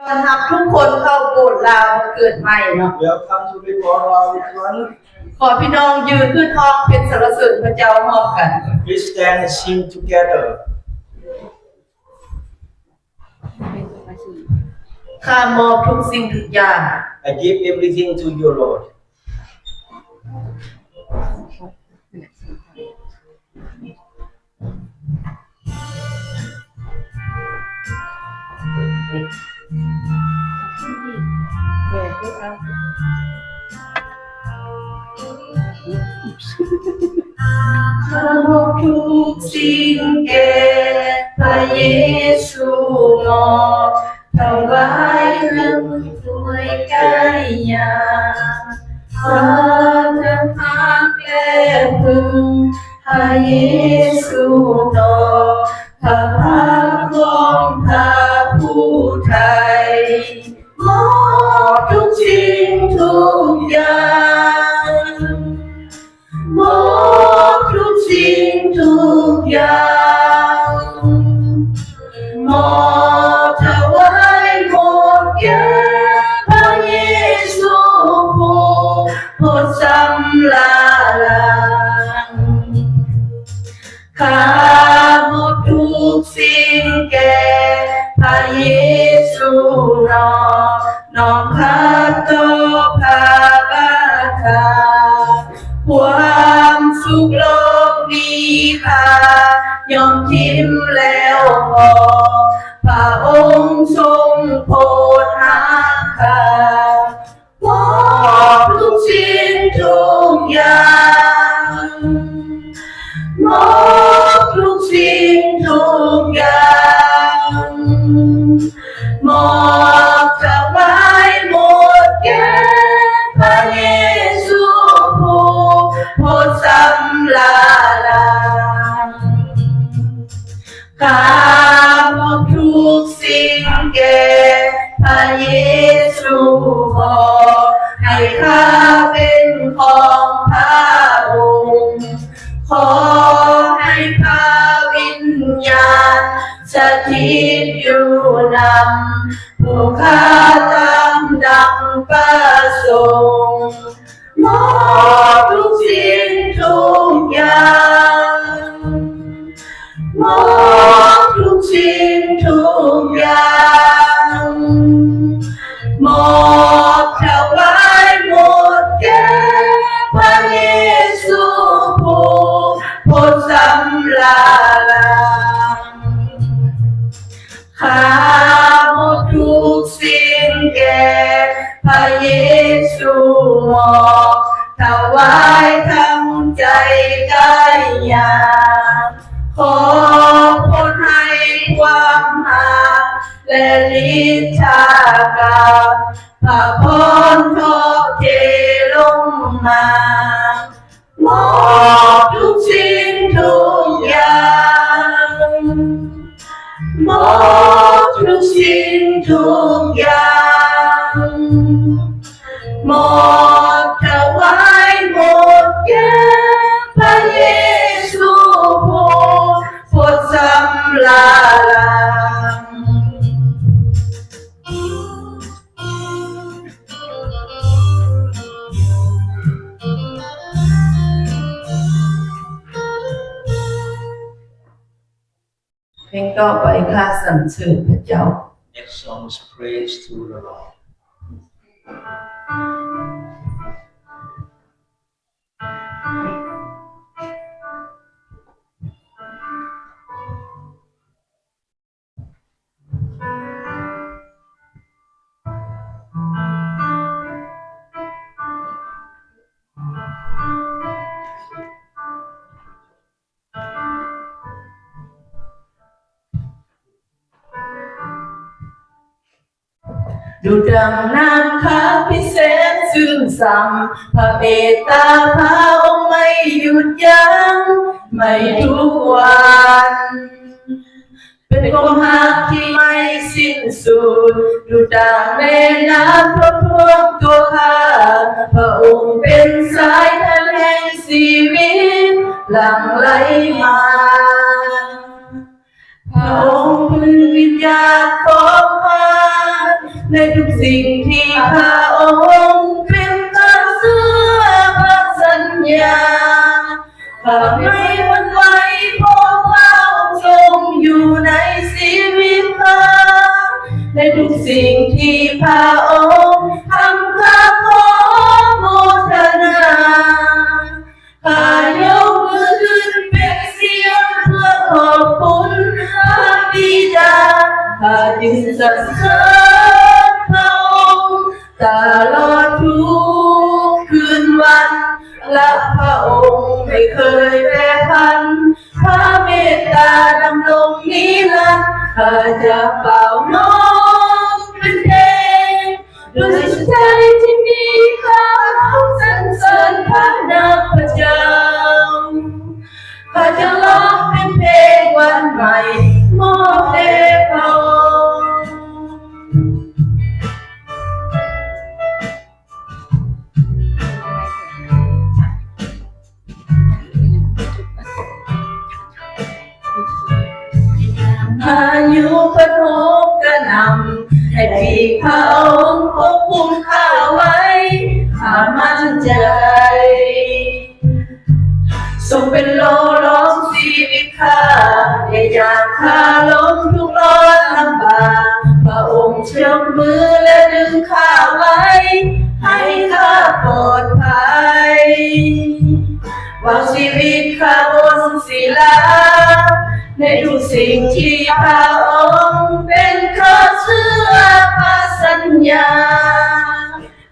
ຕ້ອນຮັບທຸກຄົນເຂົ້າໂບດລາວເກີດໃໝ່ເນາະ. Welcome to Reborn Laos Return. ຂໍພີ່ນ້ອງຢືນຂຶ້ນຮ້ອງເພງສັນລະເສີນພະເຈົ້າພ້ອມກັນ. Please stand and sing together. ຂ້າມອບທຸກສິ່ງທຸກຢ່າງ. I give everything to you, Lord. ຂ້າມອບທຸກສິ່ງແກ່ພະເຢຊູ ມອບ ຖວາຍເຄື່ອງຊ່ວຍກາຍຍາ ພາກທຳຮັກແລະເພິ່ງພະເຢຊູ ຕໍ່ພະພັກຂອງພະຜູ້ໄຖ່ ມອບທຸກສິ່ງທຸກຢ່າງ. ມອບທຸກສິ່ງທຸກຢ່າງ ມອບຖວາຍໝົດແກ່ພະເຢຊູ ຜູ້ພົດຊຳລະລ້າງ. ຂ້າມອບທຸກສິ່ງແກ່ພະເຢຊູ ນ້ອມ ນ້ອມຮັບຕໍ່ພະບາດທາດ ຄວາມສຸກໂລກມີຄ່າ ຍ່ອມຖິ້ມແລ້ວພໍ ພະອົງຊົງໂປດຮັກຂ້າ ມອບທຸກສິ່ງທຸກຢ່າງ ມອບທຸກສິ່ງທຸກຢ່າງ ມອບຖວາຍໝົດແກ່ພະເຢຊູ ຜູ້ພົດຊຳລະລ້າງ. ຂ້າມອບທຸກສິ່ງແກ່ພະເຢຊູ ຂໍໃຫ້ຂ້າເປັນຂອງພະອົງ ຂໍໃຫ້ພະວິນຍານສະຖິດຢູ່ນຳ ຜູ້ຂ້າຕາມດັ່ງປະສົງ ມອບທຸກສິ່ງທຸກຢ່າງ ມອບທຸກສິ່ງທຸກຢ່າງ ມອບຖວາຍໝົດແກ່ພະເຢຊູ ຜູ້ພົດຊຳລະລ້າງ. ຂ້າມອບທຸກສິ່ງແກ່ພະເຢຊູ ມອບຖວາຍທັງໃຈກາຍຍາ ຂໍພົດໃຫ້ຄວາມຮັກ ແລະ ລິດທາການ ພະພອນທອດເທລົງມາ ມອບທຸກສິ່ງທຸກຢ່າງ ມອບທຸກສິ່ງທຸກຢ່າງ ມອບຖວາຍໝົດແກ່ພະເຢຊູ ຜູ້ພົດຊຳລະລ້າງ. ເພງຕໍ່ໄປ ຂ້າສັນເສີນພະເຈົ້າ. Next song is Praise to the Lord. ดุจดังน้ำค้างพิเศษซึ่งสั่ง พระเมตตาพระองค์ไม่หยุดยั้ง ไม่ทุกวัน เป็นความฮักที่ไม่สิ้นสุด ดุจดังแม่น้ำท่วมตัวข้า พระองค์เป็นสายทานแห่งชีวิตหลั่งไหลมา พระองค์เป็นวิญญาณของข้า ໃນທຸກສິ່ງທີ່ພະອົງເປັນ ຂ້າເຊື່ອພະສັນຍາ ຂ້າໄມ່ຫວັ່ນໄຫວ ເພາະພະອົງຊົງຢູ່ໃນຊີວິດຂ້າ ໃນທຸກສິ່ງທີ່ພະອົງທຳ ຂ້າຂໍໂມທະນາ ຂ້າຍົກມືຂຶ້ນເປັນສຽງເພື່ອຂອບຄຸນພະບິດາ ຂ້າຈຶ່ງສັນເສີນພະອົງຕະຫຼອດທຸກຄືນວັນ ແລະ ພະອົງໄມ່ເຄີຍແປຜັນ ພະເມດຕາດຳລົງນິລັນ ຂ້າຈະເປົ່າຮ້ອງເປັນເພງ ດ້ວຍໃຈທີ່ມີ ຂ້າຮ້ອງສັນເສີນພະນາມພະເຈົ້າ ຂ້າຈະຮ້ອງເປັນເພງວັນໃໝ່ ມອບແດ່ພະອົງ. ພາຍຸພັດໂຫມກະໜ່ຳ ໃຫ້ປີກພະອົງປົກຄຸມຂ້າໄວ້ ຂ້າໝັ້ນໃຈ ຊົງເປັນໂລ່ລ້ອມຊີວິດຂ້າ ໃນຍາມຂ້າລົ້ມທຸກຮ້ອນລຳບາກ ພະອົງຍົກມື ແລະ ດຶງຂ້າໄວ້ ໃຫ້ຂ້າປອດໄພ ວາງຊີວິດຂ້າບົນສິລາ ໃນທຸກສິ່ງທີ່ພະອົງເປັນ ຂ້າເຊື່ອພະສັນຍາ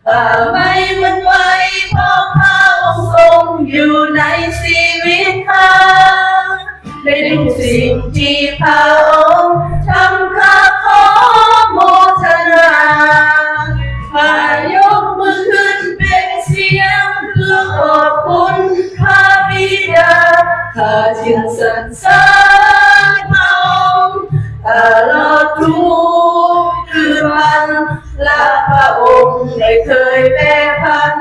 ຂ້າໄມ່ຫວັ່ນໄຫວ ເພາະພະອົງຊົງຢູ່ໃນຊີວິດຂ້າ ໃນທຸກສິ່ງທີ່ພະອົງທຳ ຂ້າຂໍໂມທະນາ ຂ້າຍົກມືຂຶ້ນເປັນສຽງເພື່ອຂອບຄຸນພະບິດາ ຂ້າຈຶ່ງສັນເສີນພະອົງຕະຫຼອດທຸກຄືນວັນ ລະພະອົງໄດ້ເຄີຍແປຜັນ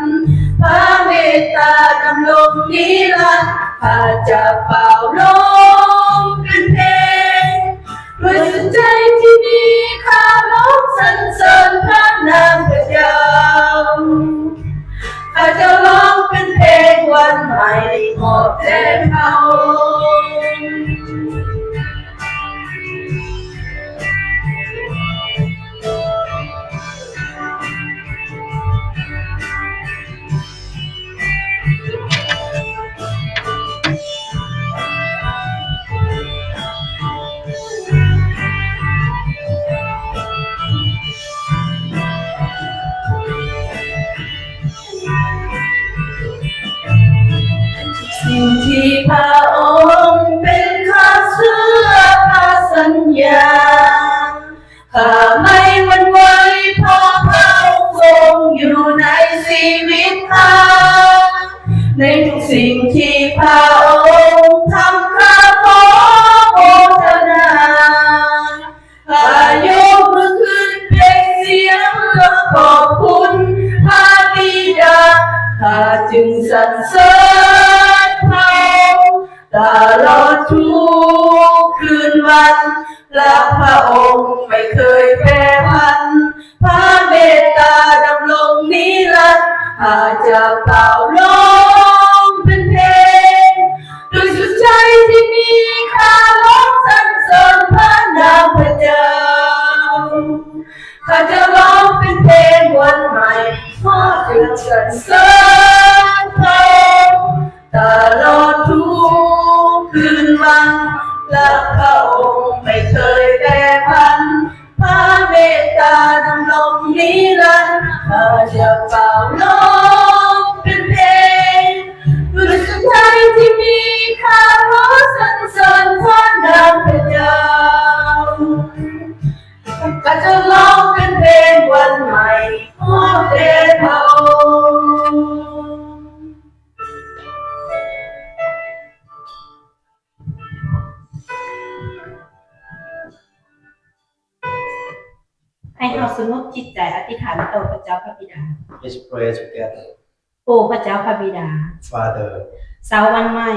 ພະເມດຕາດຳລົງນິລັນ ຂ້າຈະເປົ່າລົມເປັນເພງ ດ້ວຍສຸດໃຈທີ່ມີ ຂ້າຮ້ອງສັນເສີນພະນາມພະເຈົ້າ ຂ້າຈະຮ້ອງເປັນເພງວັນໃໝ່ ມອບແດ່ພະອົງ. ສິ່ງທີ່ພະອົງເປັນ ຂ້າເຊື່ອພະສັນຍາ ຂ້າໄມ່ຫວັ່ນໄຫວ ເພາະພະອົງຊົງຢູ່ໃນຊີວິດຂ້າ ໃນທຸກສິ່ງທີ່ພະອົງທຳ ຂ້າຂໍໂມທະນາ ຂ້າຍົກມືຂຶ້ນເປັນສຽງເພື່ອຂອບຄຸນພະບິດາ ຂ້າຈຶ່ງສັນເສີນພະອົງຕະຫຼອດທຸກຄືນວັນ ລະພະອົງໄມ່ເຄີຍແປຜັນ ພະເມດຕາດຳລົງນິລັນ ຂ້າຈະເປົ່າລົມເປັນເພງ ດ້ວຍສຸດໃຈທີ່ມີ ຂ້າຮ້ອງສັນເສີນພະນາມພະເຈົ້າ ຂ້າຈະຮ້ອງເປັນເພງວັນໃໝ່ ຂໍຈຶ່ງສັນເສີນພະອົງຕະຫຼອດທຸກຄືນວັນ ລະພະອົງໄມ່ເຄີຍແປຜັນ ພະເມດຕາດຳລົງນິລັນ ຂ້າຈະເປົ່າລົມເປັນເພງ ດ້ວຍສຸດໃຈທີ່ມີ ຂ້າຂໍສັນເສີນພະນາມພະເຈົ້າ ຂ້າຈະຮ້ອງເປັນເພງວັນໃໝ່ ມອບແດ່ພະອົງ. ໃຫ້ເຮົາສະຫງົບຈິດໃຈອະທິຖານຕໍ່ພະເຈົ້າພະບິດາ. Let's pray together. ໂອ້ພະເຈົ້າພະບິດາ, Father, ເຊົ້າວັນໃໝ່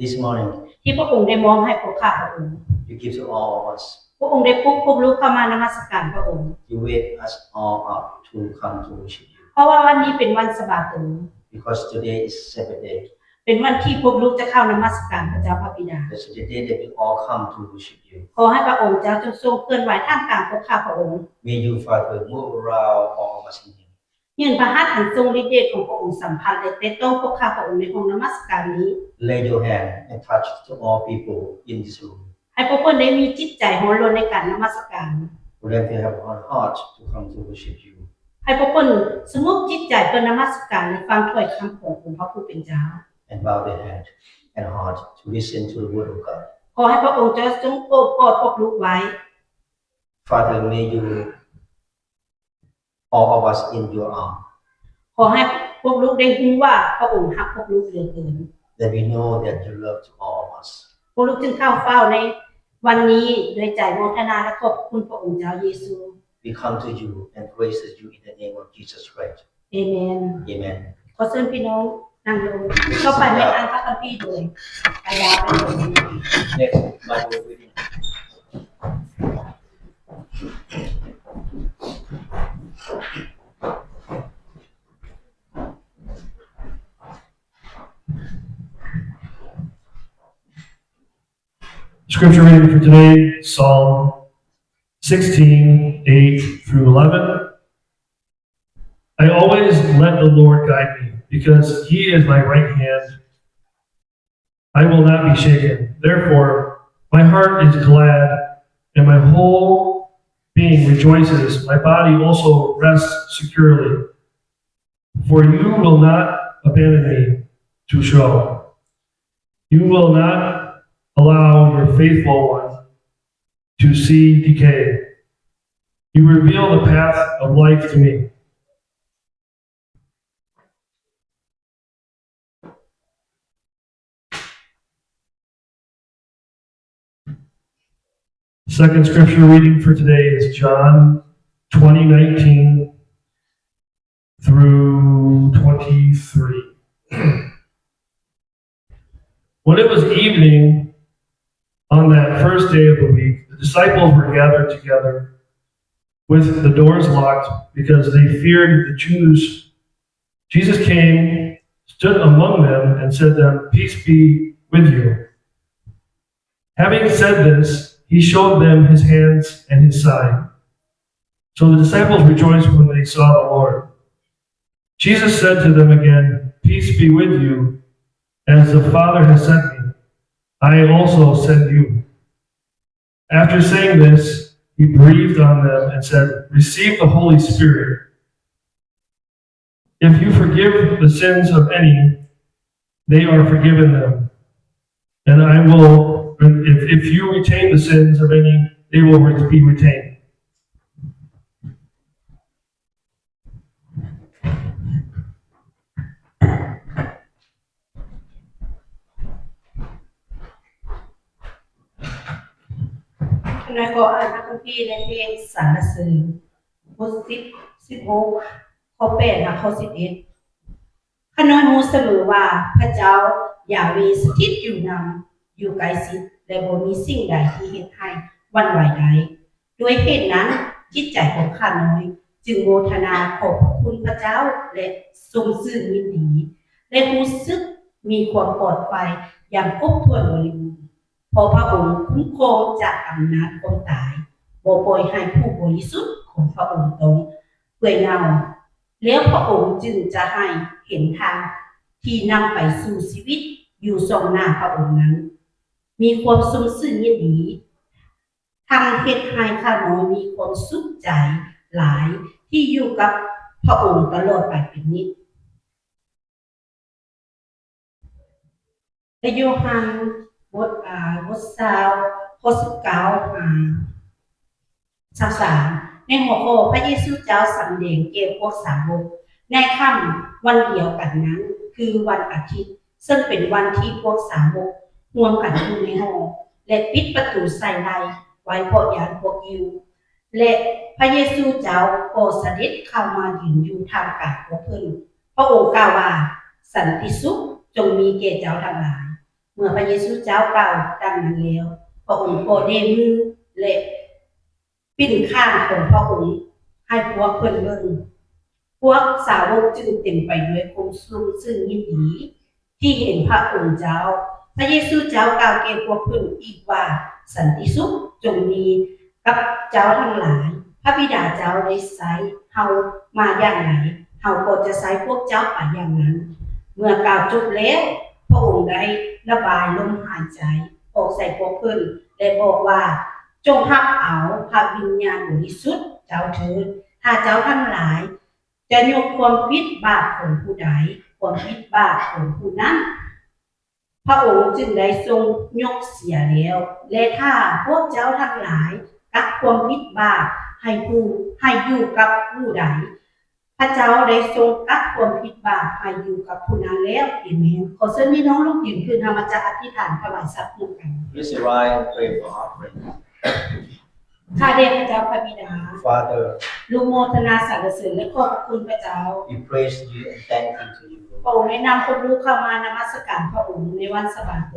this morning, ທີ່ພະອົງໄດ້ມອບໃຫ້ພວກຂ້າພະອົງ, you give to all of us. ພະອົງໄດ້ປຸກພວກລູກເຂົ້າມານະມັດສະການພະອົງ. You wake us all up to come to worship you. ເພາະວ່າວັນນີ້ເປັນວັນສະບາໂຕ. Because today is Sabbath day. ເປັນວັນທີ່ພວກລູກຈະເຂົ້ານະມັດສະການພະເຈົ້າພະບິດາ. That's the day that we all come to worship you. ຂໍໃຫ້ພະອົງເຈົ້າຈົ່ງຊົງເຄື່ອນໄຫວທ່າມກາງພວກຂ້າພະອົງ. May you, Father, move around all of us in here. ຍື່ນພະຫັດອັນຊົງລິດເດດຂອງພະອົງສຳພັດ ແລະ ແຕະຕ້ອງພວກຂ້າພະອົງໃນຫ້ອງນະມັດສະການນີ້. Lay your hand and touch to all people in this room. ໃຫ້ພວກເພິ່ນໄດ້ມີຈິດໃຈຮ້ອນລົນໃນການນະມັດສະການ. For them to have a heart to come to worship you. ໃຫ້ພວກເພິ່ນສະຫງົບຈິດໃຈເພື່ອນະມັດສະການ ແລະ ຟັງຖ້ອຍຄຳຂອງອົງພະຜູ້ເປັນເຈົ້າ. And bow their head and heart to listen to the word of God. ຂໍໃຫ້ພະອົງເຈົ້າຈົ່ງໂອບກອດພວກລູກໄວ້. Father, may you all of us in your arm. ຂໍໃຫ້ພວກລູກໄດ້ຮູ້ວ່າພະອົງຮັກພວກລູກເຫຼືອເກີນ. That we know that you love to all of us. ພວກລູກຈຶ່ງເຂົ້າເຝົ້າໃນວັນນີ້ດ້ວຍໃຈໂມທະນາ ແລະ ຂອບຄຸນພະອົງເຈົ້າເຢຊູ. We come to you and praise you in the name of Jesus Christ. ເອເມນ. Amen. ຂໍເຊີນພີ່ນ້ອງນັ່ງລົງ. ຕໍ່ໄປແມ່ນອ່ານພະຄຳພີໂດຍ ອາຍາ ເປັນຄົນ Next Bible reading. Scripture reading for today, Psalm sixteen, eight through eleven. I always let the Lord guide me, because he is my right hand. I will not be shaken. Therefore, my heart is glad, and my whole being rejoices. My body also rests securely. For you will not abandon me to Sheol. You will not allow your faithful one to see decay. You reveal the path of life to me. Second scripture reading for today is John twenty nineteen through twenty-three. When it was evening on that first day of the week, the disciples were gathered together with the doors locked because they feared the Jews. Jesus came, stood among them, and said to them, "Peace be with you." Having said this, he showed them his hands and his side. So the disciples rejoiced when they saw the Lord. Jesus said to them again, "Peace be with you. As the Father has sent me, I also send you." After saying this, he breathed on them and said, "Receive the Holy Spirit. If you forgive the sins of any, they are forgiven them. And I will, if, if you retain the sins of any, they will re-, be retained." ຂ້ານ້ອຍຂໍອ່ານພະຄຳພີໃນເພງສັນລະເສີນ ບົດສິບ ສິບຫົກ ຂໍ້ແປດຫາຂໍ້ສິບເອັດ. ຂ້ານ້ອຍຮູ້ສະເໝີວ່າພະເຈົ້າຢາເວສະຖິດຢູ່ນຳ, ຢູ່ໃກ້ຊິດ ແລະ ບໍ່ມີສິ່ງໃດທີ່ເຮັດໃຫ້ຫວັ່ນໄຫວໄດ້. ດ້ວຍເຫດນັ້ນ, ຈິດໃຈຂອງຂ້ານ້ອຍຈຶ່ງໂມທະນາຂອບພະຄຸນພະເຈົ້າ ແລະ ຊົມຊື່ນຍິນດີ ແລະ ຮູ້ສຶກມີຄວາມປອດໄພຢ່າງຄົບຖ້ວນບໍລິບູນ, ເພາະພະອົງຄຸ້ມຄອງຈາກອຳນາດຄວາມຕາຍ, ບໍ່ປ່ອຍໃຫ້ຜູ້ບໍລິສຸດຂອງພະອົງຕ້ອງເປື່ອຍເນົ່າ. ແລ້ວພະອົງຈຶ່ງຈະໃຫ້ເຫັນທາງທີ່ນຳໄປສູ່ຊີວິດຢູ່ຊ່ອງໜ້າພະອົງນັ້ນ. ມີຄວາມຊົມຊື່ນຍິນດີ ທັງເຮັດໃຫ້ຂ້ານ້ອຍມີຄວາມສຸກໃຈຫຼາຍທີ່ຢູ່ກັບພະອົງຕະຫຼອດໄປເປັນນິດ. ໃນໂຍຮັນບົດ ອາ ບົດຊາວ ຂໍ້ສິບເກົ້າ ຫາ ຊາວສາມ ໃນຫົວຂໍ້ພະເຢຊູເຈົ້າສຳແດງແກ່ພວກສາວົກໃນຄ່ຳວັນດຽວກັນນັ້ນ ຄືວັນອາທິດ, ເຊິ່ງເປັນວັນທີ່ພວກສາວົກຮ່ວມກັນຢູ່ໃນຫໍ ແລະ ປິດປະຕູໃສ່ໄລ່ໄວ້ເພາະຢ້ານພວກຢິວ. ແລະ ພະເຢຊູເຈົ້າກໍສະເດັດເຂົ້າມາຢືນຢູ່ທ່າມກາງພວກເພິ່ນ. ພະອົງກ່າວວ່າ, ສັນຕິສຸກຈົ່ງມີແກ່ເຈົ້າທັງຫຼາຍ. ເມື່ອພະເຢຊູເຈົ້າກ່າວດັ່ງນັ້ນແລ້ວ, ພະອົງກໍແບມື ແລະ ປິ່ນຂ້າງຂອງພະອົງໃຫ້ພວກເພິ່ນເບິ່ງ. ພວກສາວົກຈຶ່ງເຕັມໄປດ້ວຍຄວາມຊຸ່ມຊື່ນຍິນດີ ທີ່ເຫັນພະອົງເຈົ້າ. ພະເຢຊູເຈົ້າກ່າວແກ່ພວກເພິ່ນອີກວ່າ, ສັນຕິສຸກຈົ່ງມີກັບເຈົ້າທັງຫຼາຍ. ພະບິດາເຈົ້າໄດ້ໃຊ້ເຮົາມາຢ່າງໃດ, ເຮົາກໍຈະໃຊ້ພວກເຈົ້າໄປຢ່າງນັ້ນ. ເມື່ອກ່າວຈົບແລ້ວ, ພະອົງໄດ້ລະບາຍລົມຫາຍໃຈອອກໃສ່ພວກເພິ່ນ ແລະ ບອກວ່າ, ຈົ່ງຮັບເອົາພະວິນຍານບໍລິສຸດເຈົ້າເທີ້ນ. ຖ້າເຈົ້າທັງຫຼາຍ ຈະຍົກຄວາມຜິດບາບຂອງຜູ້ໃດ, ຄວາມຜິດບາບຂອງຜູ້ນັ້ນ ພະອົງຈຶ່ງໄດ້ຊົງຍົກເສຍແລ້ວ. ແລະ ຖ້າພວກເຈົ້າທັງຫຼາຍກັກຄວາມຜິດບາບໃຫ້ຜູ້, ໃຫ້ຢູ່ກັບຜູ້ໃດ, ພະເຈົ້າໄດ້ຊົງກັກຄວາມຜິດບາບໃຫ້ຢູ່ກັບຜູ້ນັ້ນແລ້ວ. ເອເມນ. ຂໍເຊີນພີ່ນ້ອງລຸກຢືນຂຶ້ນ, ເຮົາມາຈະອະທິຖານຖວາຍຊັບຮ່ວມກັນ. Please rise and pray for offering. ຂ້າແດ່ພະເຈົ້າພະບິດາ, Father, ລູກໂມທະນາສັນລະເສີນ ແລະ ຂອບພະຄຸນພະເຈົ້າ. We praise you and thank you to you. ພະອົງໄດ້ນຳພວກລູກເຂົ້າມານະມັດສະການພະອົງໃນວັນສະບາໂຕ.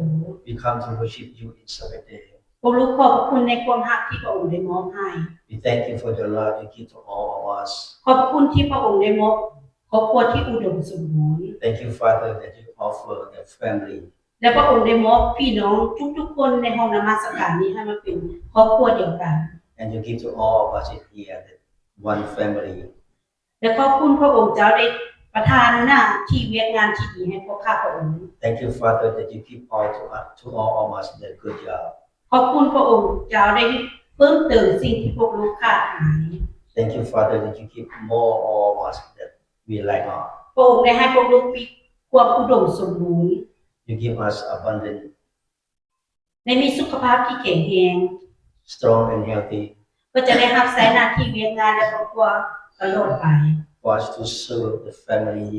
We come to worship you in Sabbath day. ພວກລູກຂອບພະຄຸນໃນຄວາມຮັກທີ່ພະອົງໄດ້ມອບໃຫ້. We thank you for the love you give to all of us. ຂອບພະຄຸນທີ່ພະອົງໄດ້ມອບຄອບຄົວທີ່ອຸດົມສົມບູນ. Thank you, Father, that you offer the family. ແລະ ພະອົງໄດ້ມອບພີ່ນ້ອງທຸກໆຄົນໃນຫ້ອງນະມັດສະການນີ້ໃຫ້ມາເປັນຄອບຄົວດຽວກັນ. And you give to all of us in here that one family. ແລະ ຂອບຄຸນພະອົງເຈົ້າໄດ້ປະທານໜ້າທີ່ວຽກງານທີ່ດີໃຫ້ພວກຂ້າພະອົງ. Thank you, Father, that you give all to us, to all of us that good job. ຂອບຄຸນພະອົງເຈົ້າໄດ້ເພີ່ມເຕີມສິ່ງທີ່ພວກລູກຂາດຫາຍ. Thank you, Father, that you give more all of us that we lack not. ພະອົງໄດ້ໃຫ້ພວกลูກມີຄວາມອຸດົມສົມບູນ. You give us abundant. ໄດ້ມີສຸຂະພາບທີ່ແຂງແຮງ. Strong and healthy. ເພື່ອຈະໄດ້ຮັບໃຊ້ໜ້າທີ່ວຽກງານ ແລະ ຄອບຄົວຕະຫຼອດໄປ. For us to serve the family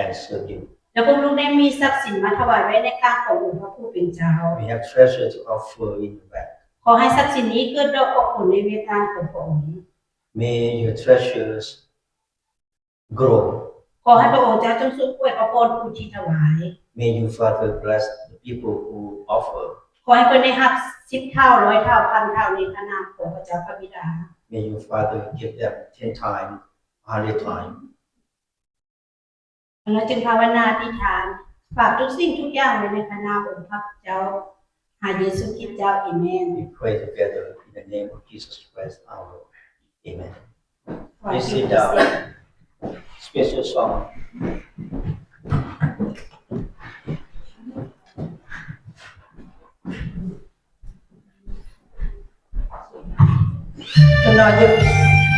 and serve you. ແລະ ພວກລູກໄດ້ມີຊັບສິນມາຖວາຍໄວ້ໃນຂ້າງຂອງອົງພະຜູ້ເປັນເຈົ້າ. We have treasure to offer in your back. ຂໍໃຫ້ຊັບສິນນີ້ເກີດດອກອອກຜົນໃນວຽກງານຂອງພະອົງ. May your treasures grow. ຂໍໃຫ້ພະອົງເຈົ້າຈົ່ງຊົງອວຍພະພອນຜູ້ທີ່ຖວາຍ. May you, Father, bless the people who offer. ຂໍໃຫ້ເພິ່ນໄດ້ຮັບສິບເທົ່າ, ຮ້ອຍເທົ່າ, ພັນເທົ່າ ໃນພະນາມຂອງພະເຈົ້າພະບິດາ. May you, Father, give them ten times, a hundred times. ແລ້ວຈຶ່ງພາວະນາອະທິຖານ, ຝາກທຸກສິ່ງທຸກຢ່າງໄວ້ໃນພະນາມອົງພະເຈົ້າ ພະເຢຊູຄຣິດເຈົ້າ. ເອເມນ. We pray together in the name of Jesus Christ our Lord. Amen. Please sit down. Special song. Another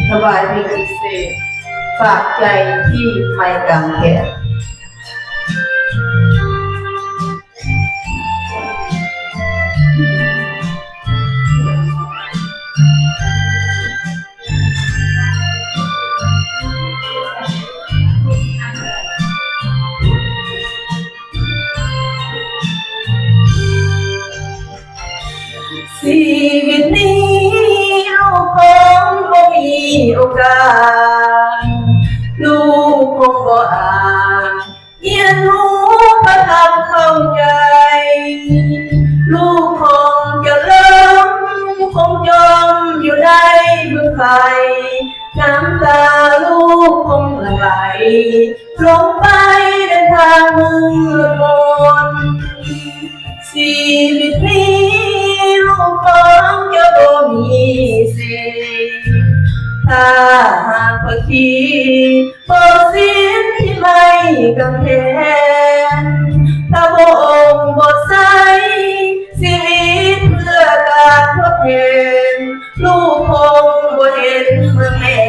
ຖວາຍເພງພິເສດ ຝາກໃຈທີ່ໄມ້ກາງແຂນ. ຊີວິດນີ້ລູກຄົງບໍ່ມີໂອກາດ, ລູກຄົງບໍ່ອາດຮຽນຮູ້ພະທຳເຂົ້າໃຈ, ລູກຄົງຈະຫຼົງຄົງຈົມຢູ່ໃນບຶງໄຟ, ນ້ຳຕາລູກຄົງຫຼັ່ງໄຫຼ ຫຼົງໄປເດີນທາງມືດມົນ. ຊີວິດນີ້ລູກຄົງຈະບໍ່ມີສິດ ຖ້າຫາກພະຄີບໍ່ສິ້ນທີ່ໄມ້ກາງແຂນ, ຖ້າພະອົງບໍ່ໃຊ້ຊີວິດເພື່ອການທົດແທນ, ລູກຄົງບໍ່ເຫັນເມືອງແມ່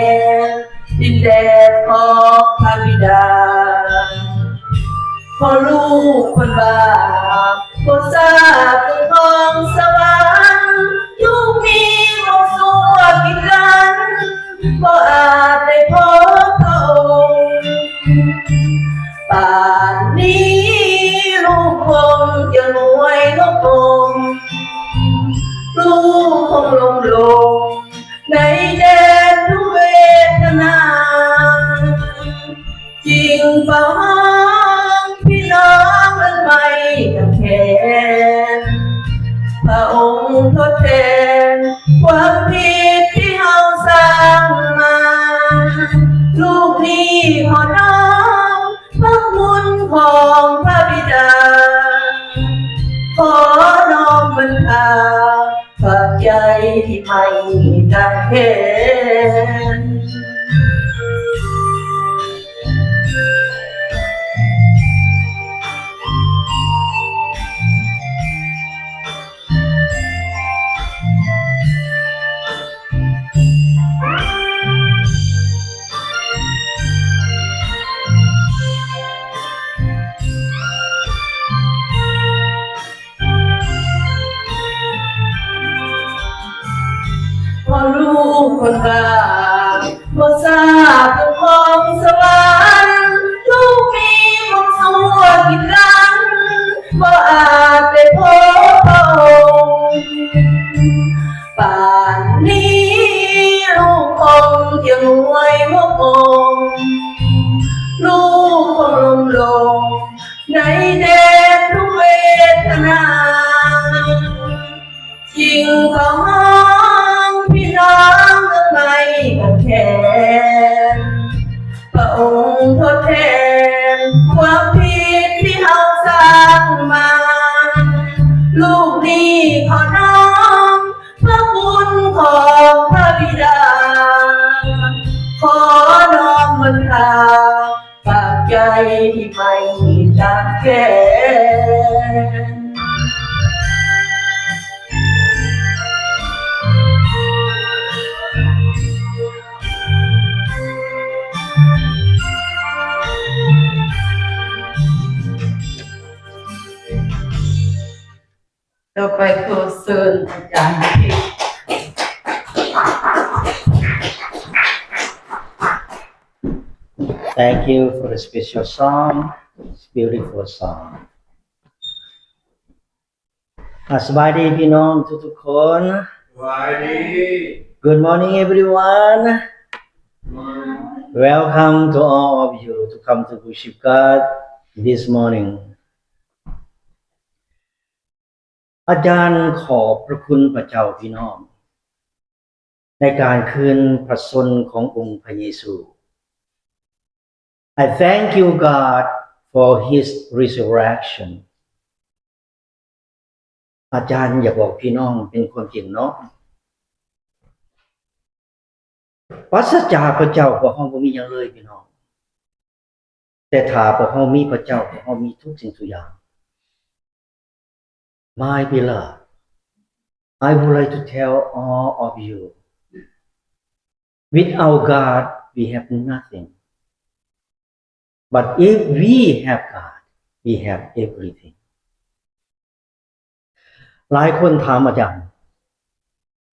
ນ ດິນແດນຂອງພະບິດາ. ເພາະລູກຄົນບາບບໍ່ຊາບເລື່ອງຂອງສະຫວັນ, ລູກມີໝົກຊົ່ວກິດກັນ ບໍ່ອາດໄດ້ພົບພະອົງ. ປານນີ້ລູກຄົງຈະໜ່ວຍລົງລົງ, ລູກຄົງຫຼົງລົງ ໃນແດນທຸກເວທະນາ, ຈຶ່ງເຝົ້າຮ້ອງພີ່ນ້ອງເອີ້ນໄມ້ກາງແຂນ, ພະອົງທົດແທນຄວາມຜິດທີ່ເຮົ ລູກນີ້ຂໍນ້ອມພະຄຸນຂອງພະບິດາ, ຂໍນ້ອມບັນທາພະໃຈທີ່ໄໝ້ຕັກແຂນ. ເພາະລູກຄົນບາບບໍ່ຊາບເຖິງຂອງສະຫວັນ, ລູກມີຄວາມຊົ່ວກິນຫຼັງ ບໍ່ອາດໄດ້ພົບພະອົງ. ປານນີ້ລູກຄົງຈະງວຍຫົວປົງ, ລູກຄົງລົ້ມລົງໃນແດນທຸກເວທະນາ. ຈຶ່ງຂໍຮ້ອງພີ່ນ້ອງທັງໃໝ່ກັນແຄນ, ພະອົງທົດແທນຄວາມຜິດທີ່ເຮົາສ້າງມາ. ລູກນີ້ຂໍນ້ອມພະຄຸນຂອງພະບິດາ, ຂໍນ້ອມບັນທາ ປາກໃຈທີ່ໄໝ້ຕັກແຂນ. ຕໍ່ໄປຂໍເຊີນອາຈານ Thank you for the special song. It's beautiful song. ອ່າ ສະບາຍດີພີ່ນ້ອງທຸກໆຄົນ. ສະບາຍດີ. Good morning, everyone. Welcome to all of you to come to worship God this morning. ອາຈານຂອບພະຄຸນພະເຈົ້າພີ່ນ້ອງ ໃນການຄືນພະຊົນຂອງອົງພະເຢຊູ. I thank you, God, for his resurrection. ອາຈານຢາກບອກພີ່ນ້ອງເປັນຄວາມຈິງເນາະ. ປາສະຈາກພະເຈົ້າ ພວກເຮົາບໍ່ມີຫຍັງເລີຍພີ່ນ້ອງ. ແຕ່ຖ້າພວກເຮົາມີພະເຈົ້າ ພວກເຮົາມີທຸກສິ່ງທຸກຢ່າງ. My beloved, I would like to tell all of you, without God, we have nothing. But if we have God, we have everything. ຫຼາຍຄົນຖາມອາຈານ,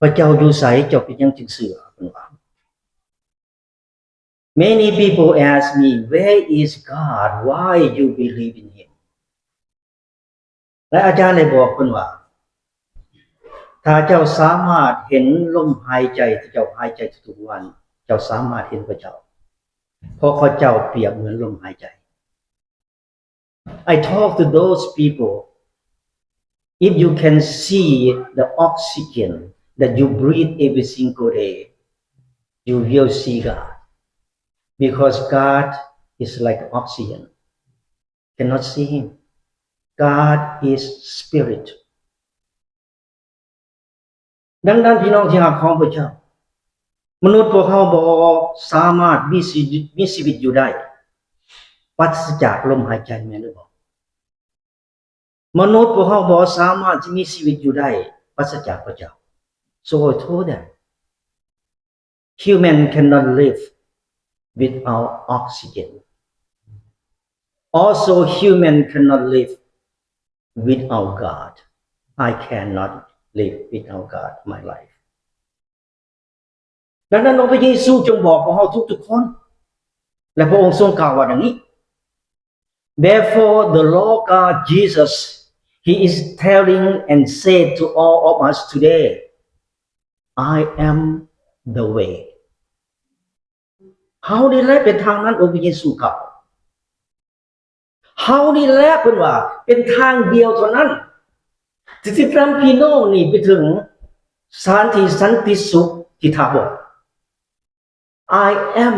ພະເຈົ້າຢູ່ໃສ? ເຈົ້າເປັນຫຍັງຈຶ່ງເຊື່ອ? ເພິ່ນວ່າ. Many people ask me, "Where is God? Why you believe in him?" ແລະອາຈານໄດ້ບອກເພິ່ນວ່າ ຖ້າເຈົ້າສາມາດເຫັນລົມຫາຍໃຈທີ່ເຈົ້າຫາຍໃຈທຸກໆວັນ, ເຈົ້າສາມາດເຫັນພະເຈົ້າ, ເພາະພະເຈົ້າປຽບເໝືອນລົມຫາຍໃຈ. I talk to those people, if you can see the oxygen that you breathe every single day, you will see God, because God is like oxygen. Cannot see him. God is spirit. ດັ່ງນັ້ນ ພີ່ນ້ອງທີ່ຮັກຂອງພະເຈົ້າ, ມະນຸດພວກເຮົາບໍ່ສາມາດມີຊີວິດ, ມີຊີວິດຢູ່ໄດ້ປາສະຈາກລົມຫາຍໃຈ, ແມ່ນຫຼືບໍ່? ມະນຸດພວກເຮົາບໍ່ສາມາດຈະມີຊີວິດຢູ່ໄດ້ປາສະຈາກພະເຈົ້າ. So I told them, Human cannot live without oxygen. Also, human cannot live without God. I cannot live without God my life. ດັ່ງນັ້ນ ອົງພະເຢຊູຈຶ່ງບອກພວກເຮົາທຸກໆຄົນ ແລະ ພະອົງຊົງກ່າວວ່າດັ່ງນີ້. Therefore, the Lord God Jesus, he is telling and said to all of us today, "I am the way." ເຮົານີ້ແຫຼະເປັນທາງນັ້ນ, ອົງພະເຢຊູກ່າວ. ເຮົານີ້ແຫຼະ ເພິ່ນວ່າ ເປັນທາງດຽວເທົ່ານັ້ນ ທີ່ຊິນຳພີ່ນ້ອງນີ້ໄປເຖິງສະຖານທີ່ສັນຕິສຸກທີ່ຖາວອນ. I am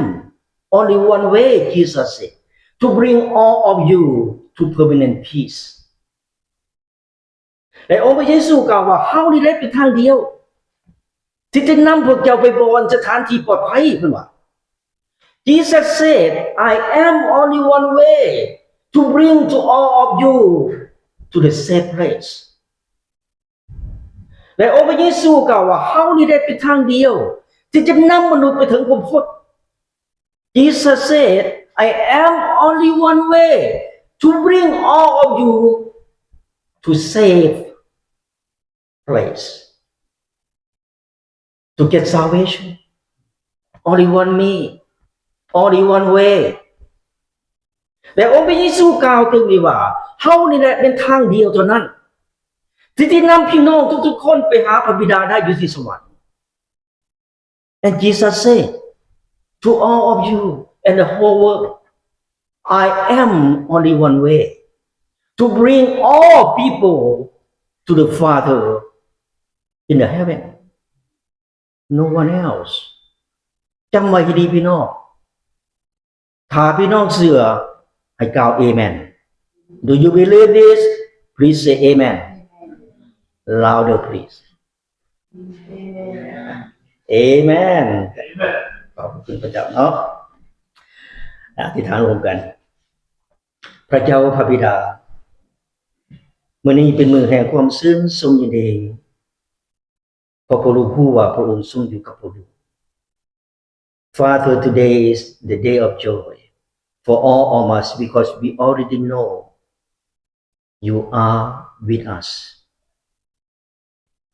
only one way, Jesus said, to bring all of you to permanent peace. ແລະ ອົງພະເຢຊູກ່າວວ່າ ເຮົານີ້ແຫຼະເປັນທາງດຽວ ທີ່ຈະນຳພວກເຈົ້າໄປບ່ອນສະຖານທີ່ປອດໄພ, ເພິ່ນວ່າ. Jesus said, I am only one way to bring to all of you to the safe place. ແລະ ອົງພະເຢຊູກ່າວວ່າ ເຮົານີ້ແຫຼະເປັນທາງດຽວ ທີ່ຈະນຳມະນຸດໄປເຖິງຄວາມພົ້ນ. Jesus said, I am only one way to bring all of you to safe place, to get salvation. Only one me, only one way. ແລະ ອົງພະເຢຊູກ່າວຕື່ມອີກວ່າ ເຮົານີ້ແຫຼະເປັນທາງດຽວເທົ່ານັ້ນ ທີ່ຈະນຳພີ່ນ້ອງທຸກໆຄົນໄປຫາພະບິດາໄດ້ຢູ່ທີ່ສະຫວັນ. And Jesus said to all of you and the whole world, I am only one way to bring all people to the Father in the heaven. No one else. ຈຳໄວ້ໃຫ້ດີພີ່ນ້ອງ. ຖ້າພີ່ນ້ອງເຊື່ອ ໃຫ້ກ່າວ Amen. Do you believe this? Please say Amen. Louder, please. Amen. ຂອບຄຸນພະເຈົ້າເນາະ. ອະທິຖານຮ່ວມກັນ. ພະເຈົ້າພະບິດາ, ມື້ນີ້ເປັນມື້ແຫ່ງຄວາມຊື່ນຊົມຍິນດີ. ເພາະພວກລູກຮູ້ວ່າພະອົງຊົງຢູ່ກັບພວກລູກ. Father, today is the day of joy for all of us because we already know you are with us.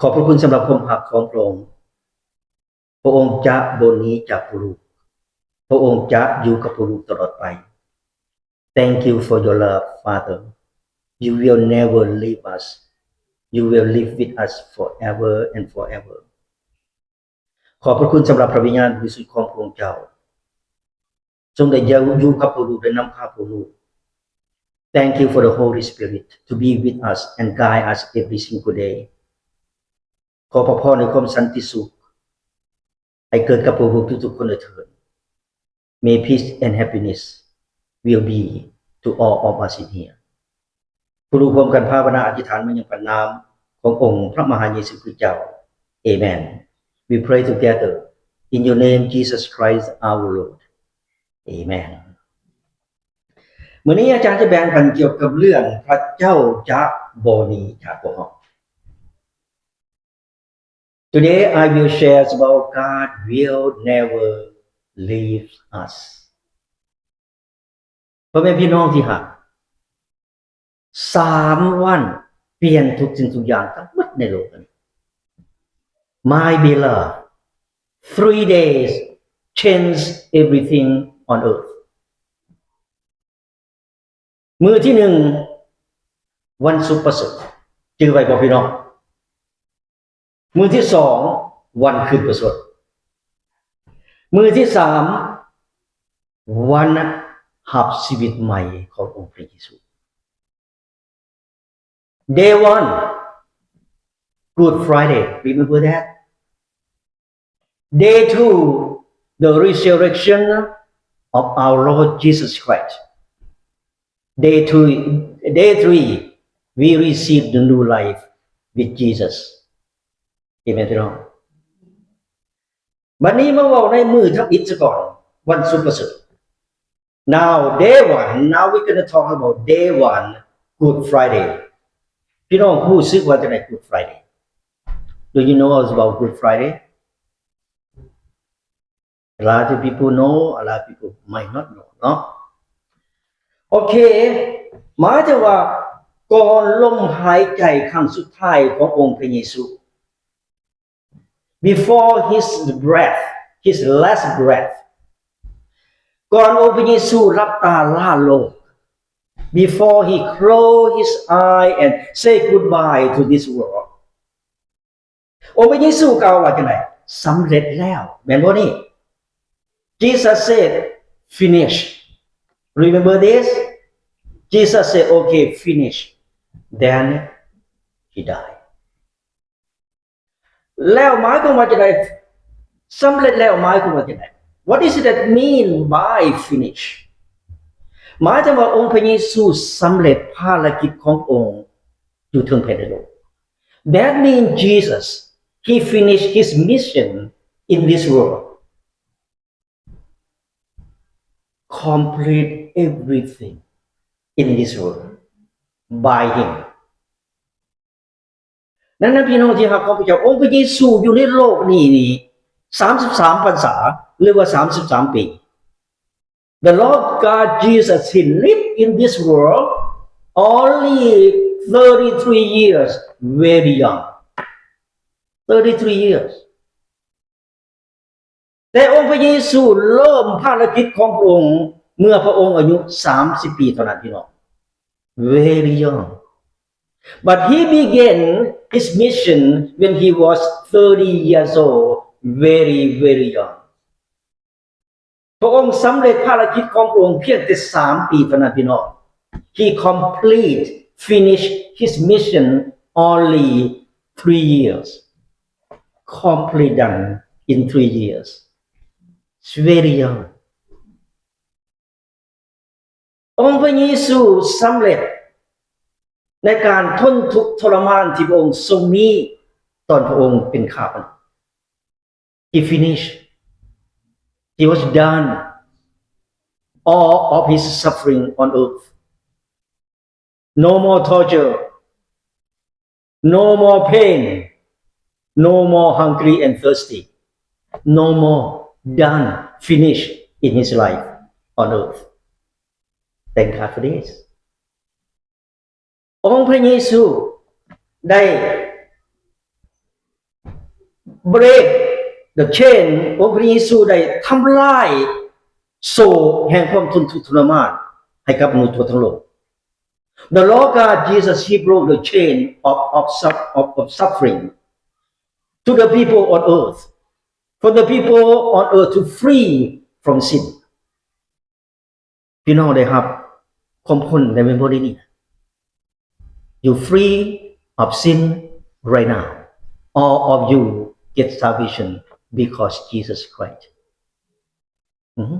ຂອບພະຄຸນສຳລັບຄວາມຮັກຂອງພະອົງ. ພະອົງຈະບໍ່ໜີຈາກພວກລູກ. ພະອົງຈະຢູ່ກັບພວກລູກຕະຫຼອດໄປ. Thank you for your love, Father. You will never leave us. You will live with us forever and forever. ຂອບພະຄຸນສຳລັບພະວິນຍານບໍລິສຸດຂອງພະອົງເຈົ້າ ຊົງໄດ້ຢູ່ກັບພວກລູກ ໄດ້ນຳພາພວກລູກ. Thank you for the Holy Spirit to be with us and guide us every single day. ຂໍພະພອນໃນຄວາມສັນຕິສຸກ ໃຫ້ເກີດກັບພວກລູກທຸກໆຄົນເທີດ. May peace and happiness will be to all of us in here. ພວກລູກຮ່ວມກັນພາວະນາອະທິຖານມາຍັງພະນາມຂອງອົງພະມະຫາເຢຊູຄຣິສເຈົ້າ. Amen. We pray together in your name, Jesus Christ our Lord. Amen. ມື້ນີ້ອາຈານຈະແບ່ງປັນກ່ຽວກັບເລື່ອງພະເຈົ້າຈະບໍ່ໜີຈາກພວກເຮົາ. Today I will share about God will never leave us. ພໍ່ແມ່ພີ່ນ້ອງທີ່ຮັກ, ສາມວັນປ່ຽນທຸກສິ່ງທຸກຢ່າງທັງໝົດໃນໂລກນີ້. My beloved, three days change everything on earth. ມື້ທີໜຶ່ງ ວັນສຸກປະເສີດ, ຈື່ໄວ້ບໍ່ພີ່ນ້ອງ? ມື້ທີສອງ ວັນຄືນປະເສີດ, ມື້ທີສາມ ວັນຮັບຊີວິດໃໝ່ຂອງອົງພະເຢຊູ. Day one, Good Friday. Remember that? Day two, the resurrection of our Lord Jesus Christ. Day two, day three, we receive the new life with Jesus. Amen ພີ່ນ້ອງ. ບັດນີ້ມາເວົ້າໃນມື້ທຳອິດຊະກ່ອນ, ວັນສຸກປະເສີດ. Now, day one, now we're gonna talk about day one, Good Friday. ພີ່ນ້ອງຮູ້ສຶກວ່າຈັ່ງໃດ Good Friday? Do you know about Good Friday? A lot of people know, a lot of people might not know ເນາະ. ໂອເຄ, ໝາຍເຖິງວ່າກ່ອນລົມຫາຍໃຈຄັ້ງສຸດທ້າຍຂອງອົງພະເຢຊູ, before his breath, his last breath, ກ່ອນອົງພະເຢຊູຫຼັບຕາລາໂລກ, before he close his eye and say goodbye to this world, ອົງພະເຢຊູກ່າວວ່າຈັ່ງໃດ? ສຳເລັດແລ້ວ, ແມ່ນບໍ່ນີ້? Jesus said, "Finish." Remember this? Jesus said, "Okay, finish." Then he died. ແລ້ວໝາຍຄວາມວ່າຈັ່ງໃດ? ສຳເລັດແລ້ວໝາຍຄວາມວ່າຈັ່ງໃດ? What is it that mean by finish? ໝາຍເຖິງວ່າອົງພະເຢຊູສຳເລັດພາລະກິດຂອງພະອົງຢູ່ເທິງແຜ່ນດິນໂລກ. That means Jesus, he finished his mission in this world. Complete everything in this world by him. ດັ່ງນັ້ນ ພີ່ນ້ອງທີ່ຮັກຂອງພະເຈົ້າ, ອົງພະເຢຊູຢູ່ໃນໂລກນີ້ນີ້ ສາມສິບສາມພັນສາ ຫຼືວ່າ ສາມສິບສາມປີ. The Lord God Jesus, he lived in this world only thirty-three years, very young. Thirty-three years. ແຕ່ອົງພະເຢຊູເລີ່ມພາລະກິດຂອງພະອົງເມື່ອພະອົງອາຍຸສາມສິບປີເທົ່ານັ້ນ ພີ່ນ້ອງ. Very young. But he began his mission when he was thirty years old, very, very young. ພະອົງສຳເລັດພາລະກິດຂອງພະອົງພຽງແຕ່ສາມປີເທົ່ານັ້ນ ພີ່ນ້ອງ. He complete, finish his mission only three years. Complete done in three years. It's very young. ອົງພະເຢຊູສຳເລັດໃນການທົນທຸກທໍລະມານທີ່ພະອົງຊົງມີຕອນພະອົງເປັນຄາບ. He finished. He was done all of his suffering on earth. No more torture. No more pain. No more hungry and thirsty. No more. Done. Finished in his life on earth. Thank God for this. ອົງພະເຢຊູໄດ້ break the chain. ອົງພະເຢຊູໄດ້ທຳລາຍໂສ້ແຫ່ງຄວາມທົນທຸກທໍລະມານໃຫ້ກັບມະນຸດທົ່ວທັງໂລກ. The Lord God Jesus, he broke the chain of, of, suff- of, of suffering to the people on earth, for the people on earth to free from sin. ພີ່ນ້ອງໄດ້ຮັບຄວາມພົ້ນແລ້ວແມ່ນບໍ່? ດຽວນີ້ You free of sin right now. All of you get salvation because Jesus Christ. ອືຮຶ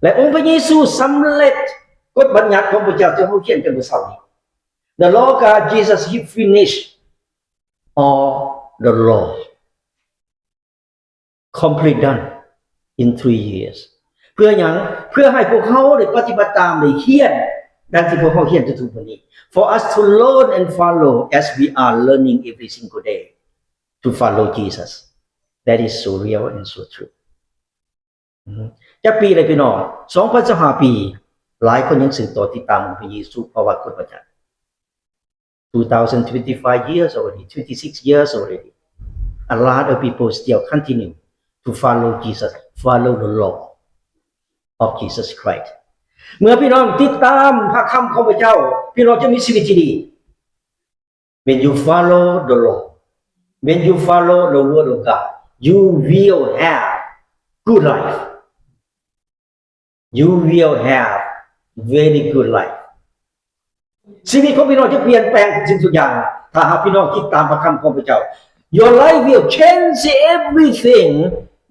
ແລະ ອົງພະເຢຊູສຳເລັດກົດບັນຍັດຂອງພະເຈົ້າທີ່ເຮົາຮຽນກັນມື້ເຊົ້ານີ້. The Lord God Jesus, he finished all the law. Complete done in three years. ເພື່ອຫຍັງ? ເພື່ອໃຫ້ພວກເຮົາໄດ້ປະຕິບັດຕາມ, ໄດ້ຮຽນດັ່ງທີ່ພວກເຮົາຮຽນທຸກໆມື້ນີ້. For us to learn and follow as we are learning every single day to follow Jesus. That is so real and so true. ອືຮຶ ຈັກປີແລ້ວພີ່ນ້ອງ? ສອງພັນຊາວຫ້າປີ. ຫຼາຍຄົນຍັງສືບຕໍ່ຕິດຕາມອົງພະເຢຊູ ເພາະວ່າຄົນປະຈັກ two thousand twenty-five years already, twenty-six years already. A lot of people still continue to follow Jesus, follow the law of Jesus Christ. ເມື່ອພີ່ນ້ອງຕິດຕາມພະຄຳຂອງພະເຈົ້າ, ພີ່ນ້ອງຈະມີຊີວິດທີ່ດີ. When you follow the law, when you follow the word of God, you will have good life. You will have very good life. ຊີວິດຂອງພີ່ນ້ອງຈະປ່ຽນແປງທຸກສິ່ງທຸກຢ່າງ ຖ້າຫາກພີ່ນ້ອງຕິດຕາມພະຄຳຂອງພະເຈົ້າ. Your life will change everything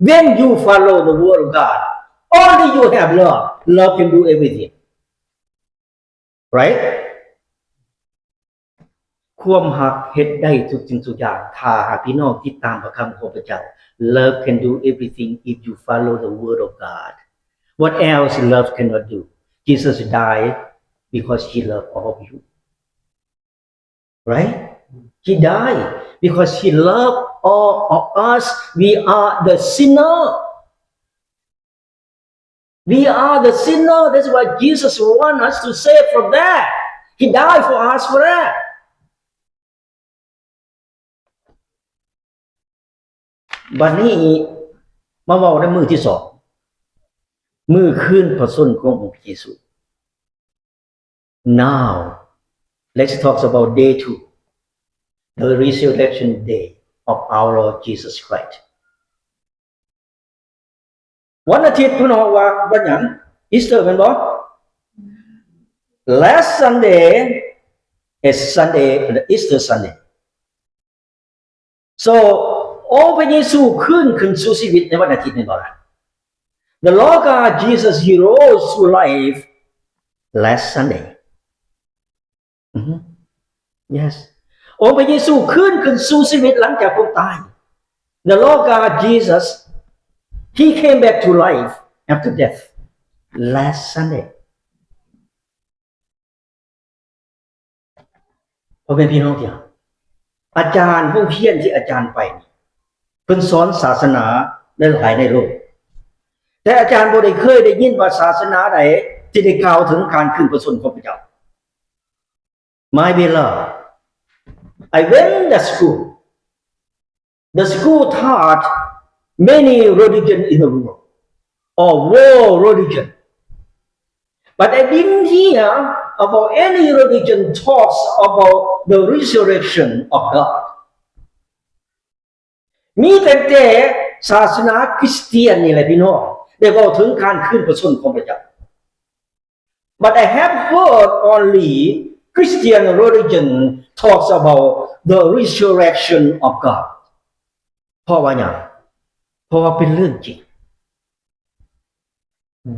when you follow the word of God. Only you have love. Love can do everything. Right? ຄວາມຮັກເຮັດໄດ້ທຸກສິ່ງທຸກຢ່າງ ຖ້າຫາກພີ່ນ້ອງຕິດຕາມພະຄຳຂອງພະເຈົ້າ. Love can do everything if you follow the word of God. What else love cannot do? Jesus died because he loved all of you. Right? He died because he loved all of us. We are the sinner. We are the sinner. That's why Jesus want us to save from that. He died for us for that. ບັດນີ້ມາເວົ້າໃນມື້ທີສອງ ມື້ຄືນພະຊົນຂອງອົງພະເຢຊູ. Now, let's talk about day two, the resurrection day of our Lord Jesus Christ. ວັນອາທິດ ເພິ່ນເວົ້າວ່າວັນຫຍັງ? Easter ແມ່ນບໍ່? Last Sunday is Sunday, Easter Sunday. So, ອົງພະເຢຊູຟື້ນຄືນສູ່ຊີວິດໃນວັນອາທິດແມ່ນບໍ່ລະ? The Lord God Jesus, he rose to life last Sunday. ອືຮຶ Yes. ອົງພະເຢຊູຄືນຂຶ້ນສູ່ຊີວິດຫຼັງຈາກຄົນຕາຍ. The Lord God Jesus, he came back to life after death last Sunday. ພໍ່ແມ່ພີ່ນ້ອງທີ່ຮັກ, ອາຈານໂຮງຮຽນທີ່ອາຈານໄປນີ້ ເພິ່ນສອນສາສະໜາຫຼາຍໆໃນໂລກ, ແຕ່ອາຈານບໍ່ໄດ້ເຄີຍໄດ້ຍິນວ່າສາສະໜາໃດທີ່ໄດ້ກ່າວເຖິງການຂຶ້ນພະຊົນຂອງພະເຈົ້າ. My beloved, I went to school. The school taught many religion in the world, or world religion. But I didn't hear about any religion talks about the resurrection of God. ມີແຕ່ ແຕ່ສາສະໜາຄຣິສຕຽນນີ້ແຫຼະ ພີ່ນ້ອງ ໄດ້ເວົ້າເຖິງການຄືນພະຊົນຂອງພະເຈົ້າ. But I have heard only Christian religion talks about the resurrection of God. ເພາະວ່າຫຍັງ? ເພາະວ່າເປັນເລື່ອງຈິງ.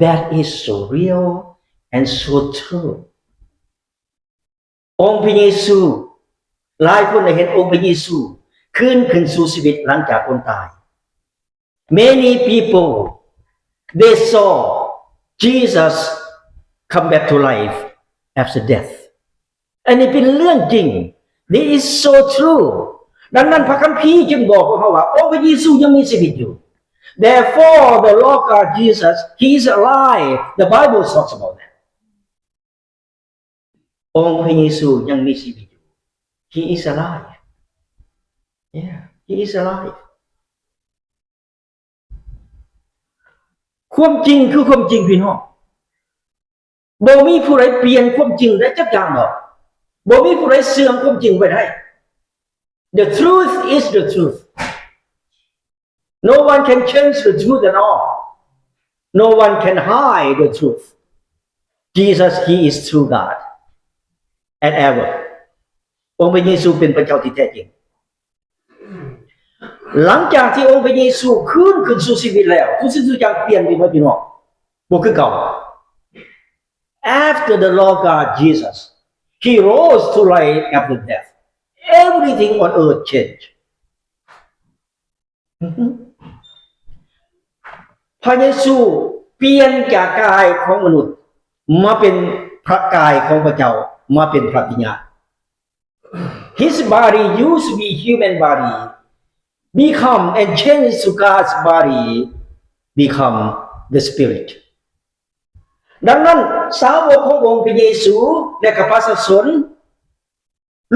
That is so real and so true. ອົງພະເຢຊູ, ຫຼາຍຄົນໄດ້ເຫັນອົງພະເຢຊູຄືນຂຶ້ນສູ່ຊີວິດຫຼັງຈາກຄົນຕາຍ. Many people, they saw Jesus come back to life after death. ອັນນີ້ເປັນເລື່ອງຈິງ. This is so true. ດັ່ງນັ້ນພະຄຳພີຈຶ່ງບອກພວກເຮົາວ່າ ອົງພະເຢຊູຍັງມີຊີວິດຢູ່. Therefore, the Lord God Jesus, he is alive. The Bible talks about that. ອົງພະເຢຊູຍັງມີຊີວິດຢູ່. He is alive. Yeah, he is alive. ຄວາມຈິງຄືຄວາມຈິງ ພີ່ນ້ອງ. ບໍ່ມີຜູ້ໃດປ່ຽນຄວາມຈິງໄດ້ຈັກຢ່າງດອກ. ບໍ່ມີຜູ້ໃດເຊື່ອມຄວາມຈິງໄປໄດ້. The truth is the truth. No one can change the truth at all. No one can hide the truth. Jesus, he is true God and ever. ອົງພະເຢຊູເປັນພະເຈົ້າທີ່ແທ້ຈິງ. ຫຼັງຈາກທີ່ອົງພະເຢຊູຄືນຂຶ້ນສູ່ຊີວິດແລ້ວ, ທຸກສິ່ງທຸກຢ່າງປ່ຽນໄປໝົດ ພີ່ນ້ອງ. ບໍ່ຄືເກົ່າ. After the Lord God Jesus, he rose to life after death, everything on earth changed. ພະເຢຊູປ່ຽນຈາກກາຍຂອງມະນຸດ ມາເປັນພະກາຍຂອງພະເຈົ້າ, ມາເປັນພະວິນຍານ. His body used to be human body, become and change to God's body, become the spirit. ດັ່ງນັ້ນ ສາວົກຂອງອົງພະເຢຊູ ແລະ ກະປະຊາຊົນ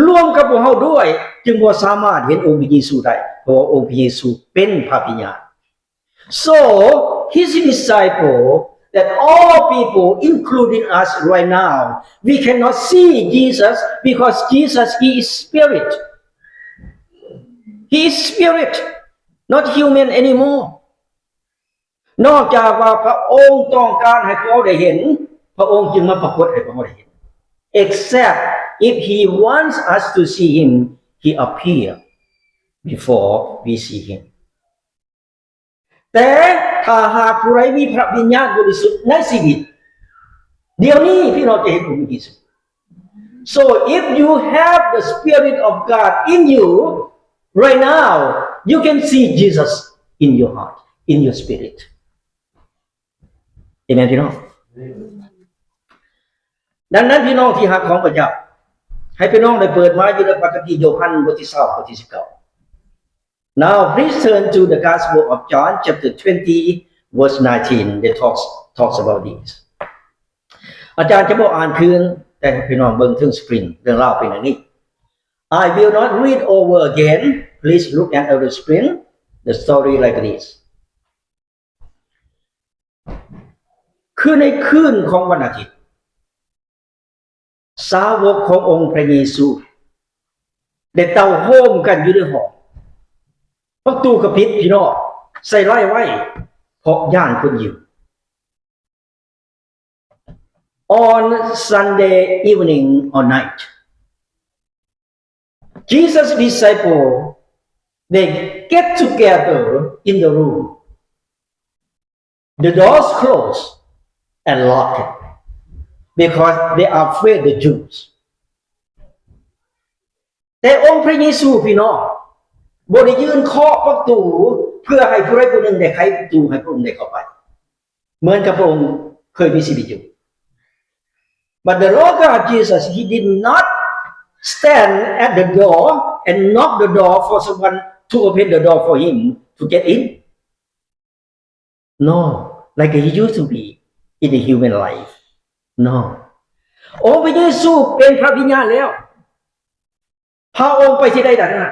ລວມກັບພວກເຮົາດ້ວຍ ຈຶ່ງບໍ່ສາມາດເຫັນອົງພະເຢຊູໄດ້ ເພາະວ່າອົງພະເຢຊູເປັນພະວິນຍານ. So, his disciple, that all people, including us right now, we cannot see Jesus because Jesus, he is spirit. He is spirit, not human anymore. ນອກຈາກວ່າພະອົງຕ້ອງການໃຫ້ພວກເຮົາໄດ້ເຫັນ, ພະອົງຈຶ່ງມາປາກົດໃຫ້ພວກເຮົາໄດ້ເຫັນ. Except if he wants us to see him, he appear before we see him. ແຕ່ຖ້າຫາກຜູ້ໃດມີພະວິນຍານບໍລິສຸດໃນຊີວິດ ດຽວນີ້ ພີ່ນ້ອງຈະເຫັນອົງພະເຢຊູ. So if you have the Spirit of God in you right now, you can see Jesus in your heart, in your spirit. ເອເມນ ພີ່ນ້ອງ. ດັ່ງນັ້ນ ພີ່ນ້ອງທີ່ຮັກຂອງພະເຈົ້າ, ໃຫ້ພີ່ນ້ອງໄດ້ເປີດມາຢູ່ໃນພະຄຳພີໂຍຮັນ ບົດທີຊາວ ຂໍ້ທີສິບເກົ້າ. Now please turn to the Gospel of John chapter twenty verse nineteen. They talks, talks about this. ອາຈານຈະບໍ່ອ່ານຄືນ, ແຕ່ໃຫ້ພີ່ນ້ອງເບິ່ງເທິງສະກຣີນ, ເລື່ອງລາວເປັນຢ່າງນີ້. I will not read over again. Please look at our screen. The story like this. ຄືໃນຄືນຂອງວັນອາທິດ, ສາວົກຂອງອົງພະເຢຊູໄດ້ເຕົ້າໂຮມກັນຢູ່ໃນຫ້ອງ. ປະຕູກໍປິດ, ພີ່ນ້ອງ, ໃສ່ລາຍໄວ້ ເພາະຢ້ານຄົນຢິວ. On Sunday evening or night, Jesus' disciple, they get together in the room. the doors closed and locked it because they are afraid the Jews. ແຕ່ອົງພະເຢຊູ ພີ່ນ້ອງ ບໍ່ໄດ້ຢືນເຄາະປະຕູ ເພື່ອໃຫ້ຜູ້ໃດຜູ້ໜຶ່ງໄດ້ໄຂປະຕູໃຫ້ພະອົງໄດ້ເຂົ້າໄປ ເໝືອນກັບພະອົງເຄີຍມີຊີວິດຢູ່. But the Lord God Jesus, he did not stand at the door and knock the door for someone to open the door for him to get in. No, like he used to be in the human life. No. ອົງພະເຢຊູເປັນພະວິນຍານແລ້ວ ພະອົງໄປທີ່ໃດນັ້ນນະ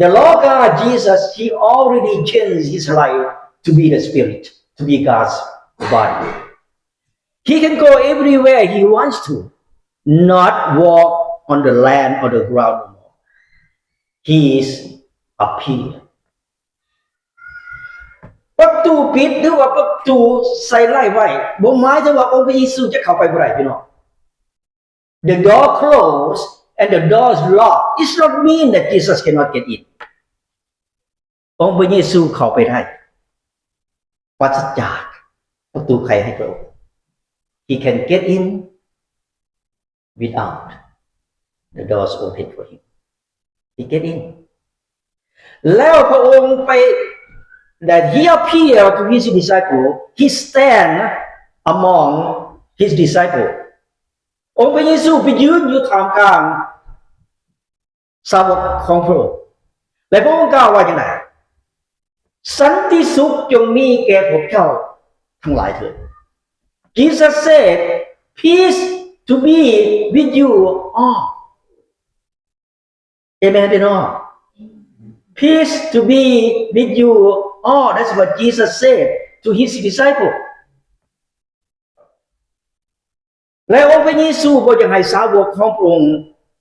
The Lord God Jesus, he already changed his life to be the spirit, to be God's body. He can go everywhere he wants to, not walk on the land or the ground no more. He is up here. ປະຕູປິດ ຫຼືວ່າປະຕູໃສ່ໄລ່ໄວ້ ບໍ່ໝາຍເຖິງວ່າອົງພະເຢຊູຈະເຂົ້າໄປບໍ່ໄດ້ ພີ່ນ້ອງ. The door closed and the door is locked. It's not mean that Jesus cannot get in. ອົງພະເຢຊູເຂົ້າໄປໄດ້ ປາສະຈາກປະຕູໄຂໃຫ້ພະອົງ. He can get in without the doors open for him. He get in. ແລ້ວພະອົງໄປ that he appear to his disciple, he stand among his disciple. ອົງພະເຢຊູໄປຢືນຢູ່ທ່າມກາງສາວົກຂອງພະອົງ ແລະ ພະອົງກ່າວວ່າຈັ່ງໃດ? ສັນຕິສຸກຈົ່ງມີແກ່ພວກເຈົ້າທັງຫຼາຍເທີ້ນ. Jesus said, "Peace to be with you all." Amen, ພີ່ນ້ອງ. Peace to be with you all. That's what Jesus said to his disciple. ແລະ ອົງພະເຢຊູບໍ່ຢາກໃຫ້ສາວົກຂອງພະອົງ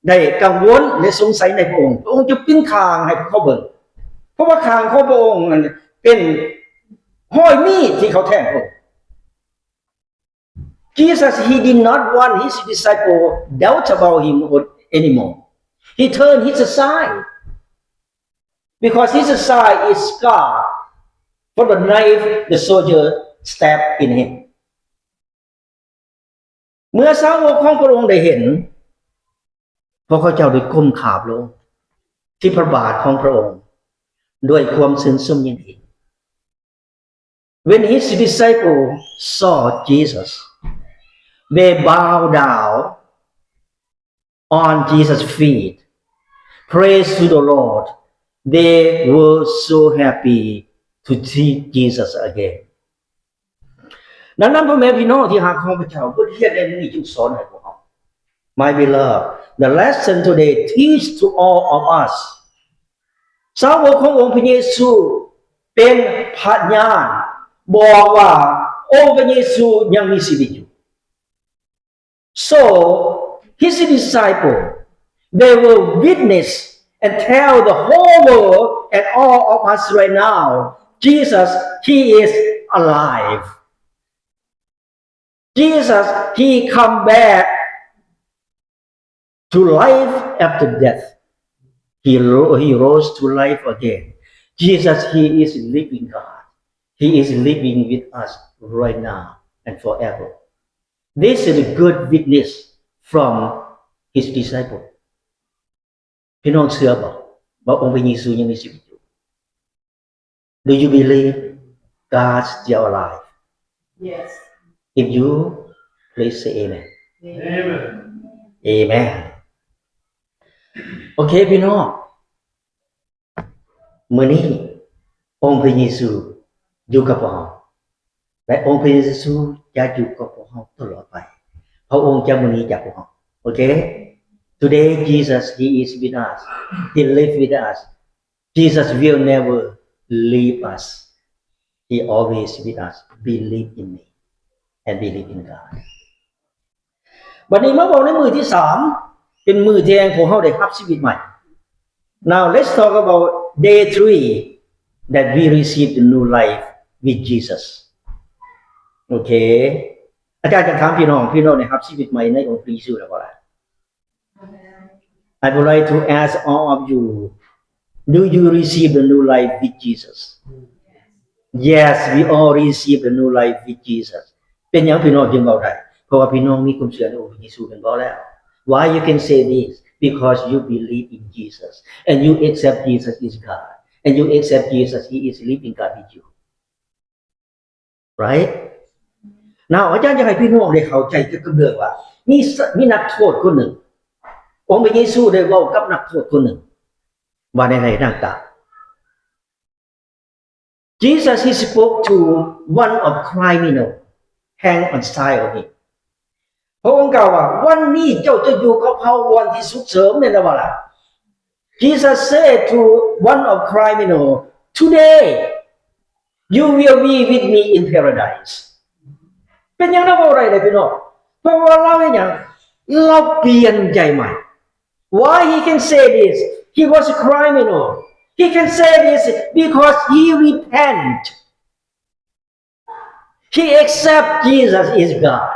ໄດ້ກັງວົນ ແລະ ສົງໄສໃນພະອົງ. ພະອົງຈະປິ່ນຂ້າງໃຫ້ພວກເຂົາເບິ່ງ ເພາະວ່າຂ້າງຂອງພະອົງນັ້ນເປັນຮອຍມີດທີ່ເຂົາແທງພະອົງ. Jesus, he did not want his disciple doubt about him anymore. He turned his side, because his side is scar for the knife the soldier stabbed in him. ເມື່ອສາວົກຂອງພະອົງໄດ້ເຫັນ, ພວກເຂົາເຈົ້າໄດ້ກົ້ມຂາບລົງທີ່ພະບາດຂອງພະອົງດ້ວຍຄວາມຊື່ນຊົມຍິນດີ. When his disciples saw Jesus, they bowed down on Jesus' feet, praise to the Lord. They were so happy to see Jesus again. ດັ່ງນັ້ນ ພໍ່ແມ່ພີ່ນ້ອງທີ່ຮັກຂອງພະເຈົ້າ, ບົດຮຽນໃນມື້ນີ້ຈຶ່ງສອນໃຫ້ພວກເຮົາ, My beloved, the lesson today teach to all of us. ສາວົກຂອງອົງພະເຢຊູເປັນພະຍານບອກວ່າອົງພະເຢຊູຍັງມີຊີວິດຢູ່. So, his disciple, they will witness and tell the whole world and all of us right now, Jesus, he is alive. Jesus, he come back to life after death. He ro-, he rose to life again. Jesus, he is living God. He is living with us right now and forever. This is a good witness from his disciple. ພີ່ນ້ອງເຊື່ອບໍ່ວ່າອົງພະເຢຊູຍັງມີຊີວິດຢູ່? Do you believe God still alive? Yes. If you, please say amen. Amen. Amen. ໂອເຄ ພີ່ນ້ອງ, ມື້ນີ້ອົງພະເຢຊູຢູ່ກັບພວກເຮົາ ແລະ ອົງພະເຢຊູຈະຢູ່ກັບພວກເຮົາຕະຫຼອດໄປ. ພະອົງຈະບໍ່ໜີຈາກພວກເຮົາ. ໂອເຄ? Today, Jesus, he is with us. He live with us. Jesus will never leave us. He always with us. Believe in me and believe in God. ບັດນີ້ມາເວົ້າໃນມື້ທີສາມ ເປັນມື້ທີ່ພວກເຮົາໄດ້ຮັບຊີວິດໃໝ່. Now let's talk about day three that we receive the new life with Jesus. ໂອເຄ ອາຈານຈະຖາມພີ່ນ້ອງ, ພີ່ນ້ອງໄດ້ຮັບຊີວິດໃໝ່ໃນອົງພະເຢຊູແລ້ວບໍ່ລະ? I would like to ask all of you, do you receive the new life with Jesus? Yes, we all receive the new life with Jesus. ເປັນຫຍັງພີ່ນ້ອງຈຶ່ງເວົ້າໄດ້? ເພາະວ່າພີ່ນ້ອງມີຄວາມເຊື່ອໃນອົງພະເຢຊູແມ່ນບໍ່ແລ້ວ? Why you can say this? Because you believe in Jesus and you accept Jesus is God and you accept Jesus, He is living God with you. Right? Now ອາຈານຢາກໃຫ້ພີ່ນ້ອງໄດ້ເຂົ້າໃຈກ່ຽວກັບເລື່ອງວ່າ ມີ ມີນັກໂທດຄົນໜຶ່ງ, ອົງພະເຢຊູໄດ້ເວົ້າກັບນັກໂທດຄົນໜຶ່ງວ່າແນວໃດ? ນາງຕາ Jesus, He spoke to one of criminal hang on side of Him. ພະອົງກ່າວວ່າ ວັນນີ້ເຈົ້າຈະຢູ່ກັບເຮົາບ່ອນທີ່ສຸກເສີມ ແມ່ນບໍ່ລະ? Jesus said to one of criminal, "Today you will be with me in paradise." ເປັນຫຍັງລາວເວົ້າໄດ້ເດ້ພີ່ນ້ອງ? ເພາະວ່າລາວເຮັດຫຍັງ? ລາວປ່ຽນໃຈໃໝ່. Why he can say this? He was a criminal. He can say this because he repent. He accept Jesus is God.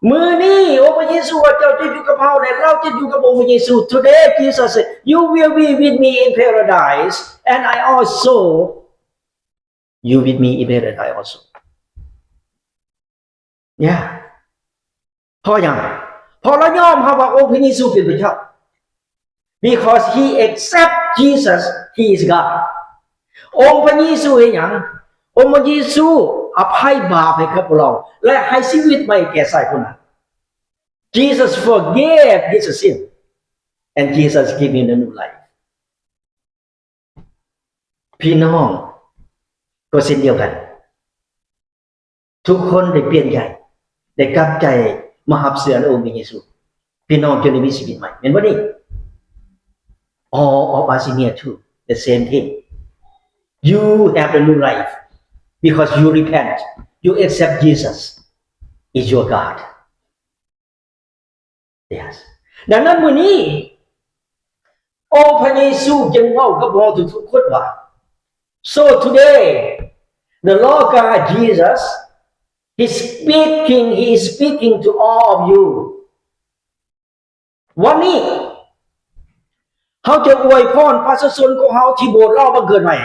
ມື້ນີ້ອົງພະເຢຊູວ່າ ເຈົ້າຈະຢູ່ກັບເຮົາ ແລະ ເຮົາຈະຢູ່ກັບອົງພະເຢຊູ. Today Jesus said, "You will be with me in paradise, and I also, you with me in paradise also." Yeah. ເພາະຫຍັງ? ເພາະລາວຍອມຮັບວ່າອົງພະເຢຊູເປັນພະເຈົ້າ. Because he accept Jesus, he is God. ອົງພະເຢຊູເຮັດຫຍັງ? ອົງພະເຢຊູອະໄພບາບໃຫ້ກັບພວກເຮົາ ແລະ ໃຫ້ຊີວິດໃໝ່ແກ່ຊາຍຄົນນັ້ນ. Jesus forgave his sin and Jesus give him a new life. ພີ່ນ້ອງກໍເຊັ່ນດຽວກັນ. ທຸກຄົນໄດ້ປ່ຽນໃຈ, ໄດ້ກັບໃຈມາຮັບເຊື່ອໃນອົງພະເຢຊູ. ພີ່ນ້ອງຈຶ່ງໄດ້ມີຊີວິດໃໝ່, ແມ່ນບໍ່ນີ້? All of us in here too, the same thing. You have a new life because you repent, you accept Jesus is your God. Yes. ດັ່ງນັ້ນ ມື້ນີ້ ອົງພະເຢຊູຈຶ່ງເວົ້າກັບເຮົາທຸກໆຄົນວ່າ So today, the Lord God Jesus, He's speaking, He is speaking to all of you. ວັນນີ້ ເຮົາຈະອວຍພອນປະຊາຊົນຂອງເຮົາທີ່ໂບດລາວບັງເກີດໃໝ່.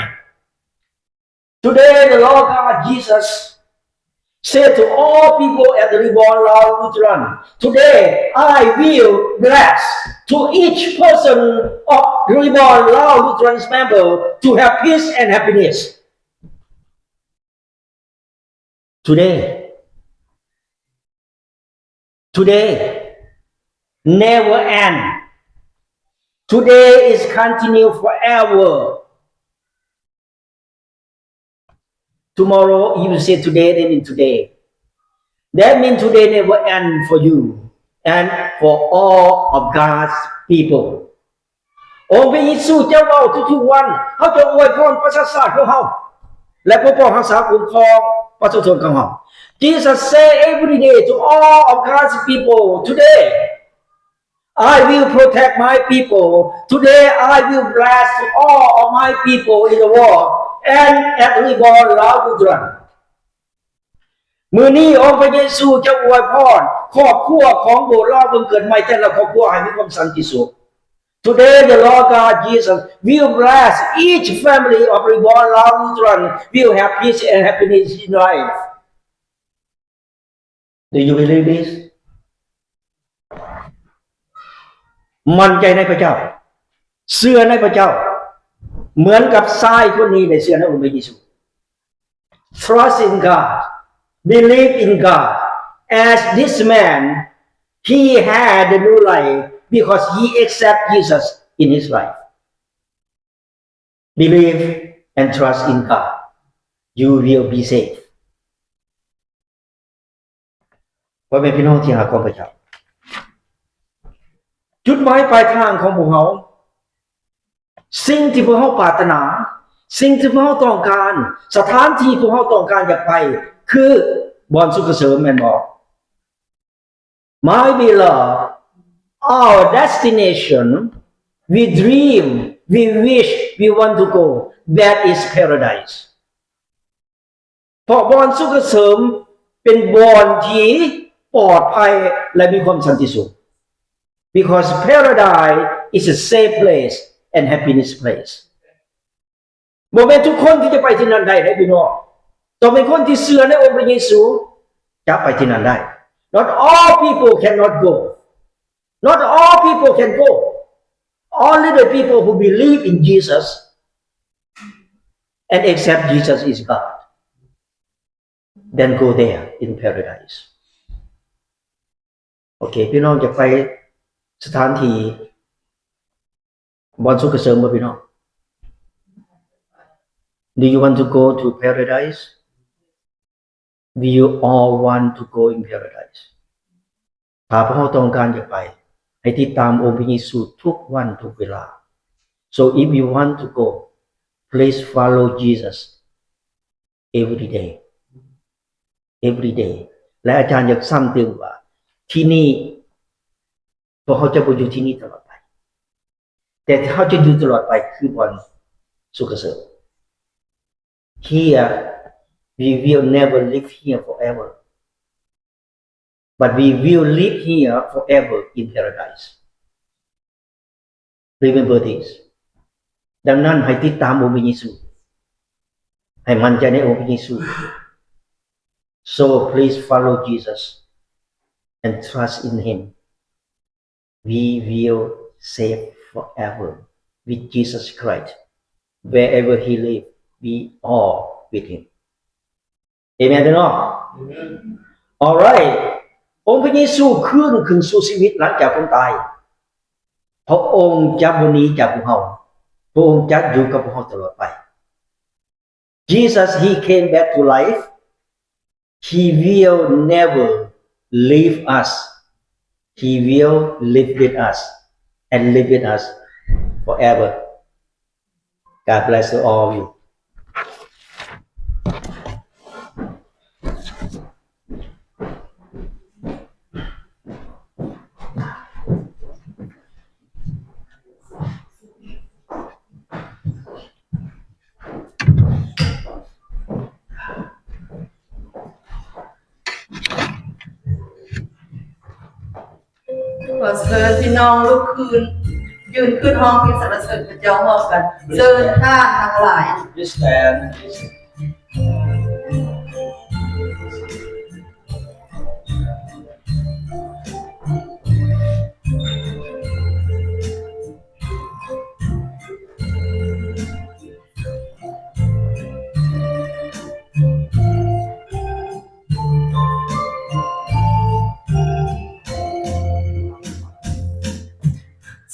Today, the Lord God Jesus said to all people at the Reborn Lao Lutheran, "Today, I will bless to each person of Reborn Lao Lutheran member to have peace and happiness." Today. Today never end. Today is continue forever. Tomorrow, if you say today, that mean today. That mean today never end for you and for all of God's people. ອົງພະເຢຊູຈະເວົ້າທຸກໆວັນ, ເຮົາຈະອວຍພອນປະຊາຊາດຂອງເຮົາ ແລະ ປົກປ້ອງຮັກສາຄຸ້ມຄອງປະຊາຊົນຂອງເຮົາ. Jesus say every day to all of God's people, "Today, I will protect my people. Today, I will bless to all of my people in the world and at Reborn Lao Lutheran." ມື້ນີ້ ອົງພະເຢຊູຈະອວຍພອນຄອບຄົວຂອງໂບດລາວບັງເກີດໃໝ່ແຕ່ລະຄອບຄົວໃຫ້ມີຄວາມສັນຕິສຸກ. Today, the Lord God Jesus will bless each family of Reborn Lao Lutheran, will have peace and happiness in life. Do you believe this? ໝັ້ນໃຈໃນພະເຈົ້າ, ເຊື່ອໃນພະເຈົ້າ ເໝືອນກັບຊາຍຄົນນີ້ໄດ້ເຊື່ອໃນອົງພະເຢຊູ. Trust in God, believe in God. As this man, he had the new life because he accept Jesus in his life. Believe and trust in God. You will be saved. ພໍ່ແມ່ພີ່ນ້ອງທີ່ຮັກຂອງພະເຈົ້າ, ຈຸດໝາຍປາຍທາງຂອງພວກເຮົາ, ສິ່ງທີ່ພວກເຮົາປາດຖະໜາ, ສິ່ງທີ່ພວກເຮົາຕ້ອງການ, ສະຖານທີ່ພວກເຮົາຕ້ອງການຢາກໄປ ຄືບ່ອນສຸກກະເສີມ, ແມ່ນບໍ່? My beloved, our destination, we dream, we wish, we want to go, that is paradise. ເພາະບ່ອນສຸກກະເສີມເປັນບ່ອນທີ່ປອດໄພ ແລະ ມີຄວາມສັນຕິສຸກ. Because paradise is a safe place and happiness place. ບໍ່ແມ່ນທຸກຄົນທີ່ຈະໄປທີ່ນັ້ນໄດ້ເດ້ພີ່ນ້ອງ. ຕ້ອງເປັນຄົນທີ່ເຊື່ອໃນອົງພະເຢຊູຈະໄປທີ່ນັ້ນໄດ້. Not all people cannot go. Not all people can go. Only the people who believe in Jesus and accept Jesus is God, then go there in paradise. ໂອເຄ ພີ່ນ້ອງຈະໄປສະຖານທີ່ບ່ອນສຸກກະເສີມບໍ່ພີ່ນ້ອງ? Do you want to go to paradise? We all want to go in paradise. ຖ້າພວກເຮົາຕ້ອງການຈະໄປ ໃຫ້ຕິດຕາມອົງພະເຢຊູທຸກວັນທຸກເວລາ. So if you want to go, please follow Jesus every day. Every day. ແລະອາຈານຢາກຊ້ຳເຕີມວ່າ ທີ່ນີ້ ພວກເຮົາຈະບໍ່ຢູ່ທີ່ນີ້ຕະຫຼອດໄປ, ແຕ່ທີ່ເຮົາຈະຢູ່ຕະຫຼອດໄປຄືບ່ອນສຸກກະເສີມ. Here, we will never live here forever, but we will live here forever in paradise. Remember this. ດັ່ງນັ້ນໃຫ້ຕິດຕາມອົງພະເຢຊູ, ໃຫ້ໝັ້ນໃຈໃນອົງພະເຢຊູ. So please follow Jesus and trust in him. We will save forever with Jesus Christ. Wherever he live, we are with him. ເອເມນເດີເນາະ? Alright. ອົງພະເຢຊູຄືນຂຶ້ນສູ່ຊີວິດຫຼັງຈາກຄົນຕາຍ. ພະອົງຈະບໍ່ໜີຈາກພວກເຮົາ. ພະອົງຈະຢູ່ກັບພວກເຮົາຕະຫຼອດໄປ. Jesus, he came back to life. He will never leave us. He will live with us and live with us forever. God bless you all. ຂໍເຊີນພີ່ນ້ອງລຸກຂຶ້ນ ຢືນຂຶ້ນຮ້ອງເພງສັນລະເສີນພະເຈົ້າພ້ອມກັນ. ເຊີນທ່ານທັງຫຼາຍ. Please stand.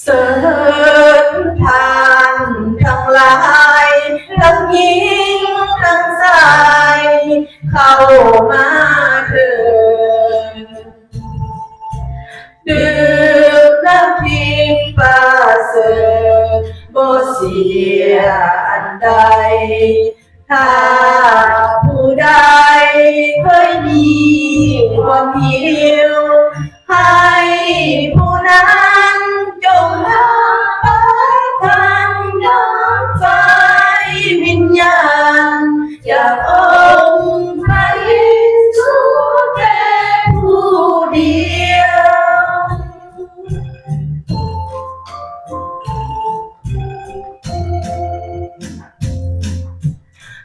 ເຊີນທ່ານທັງຫຼາຍ ທັງຍິງທັງຊາຍ ເຂົ້າມາເທີດ. ດື່ມນ້ຳທິບປະເສີດ ບໍ່ເສຍອັນໃດ. ຖ້າຜູ້ໃດເຄີຍມີຄວາມຫິວ ໃຫ້ຜູ້ນັ້ນຈົ່ງຮັບປະທານນ້ຳໄຟວິນຍານ ຈາກອົງພະເຢຊູແຕ່ຜູ້ດຽວ.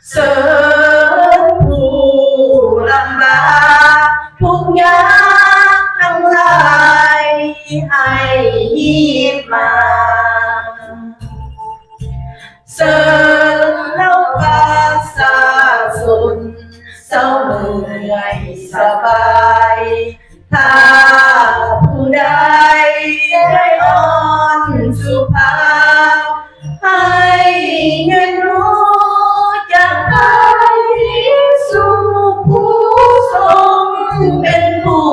ເຊີນຜູ້ລຳບາກທຸກຍາກທັງຫຼາຍໃຫ້ຮີບມາ. ເຊີນເຫຼົ່າປະຊາຊົນເຊົາເມື່ອຍສະບາຍ. ຖ້າຜູ້ໃດໃຈອ່ອນສຸພາບ ໃຫ້ຮຽນຮູ້ຈາກພະເຢຊູ ຜູ້ຊົງເປັນຜູ້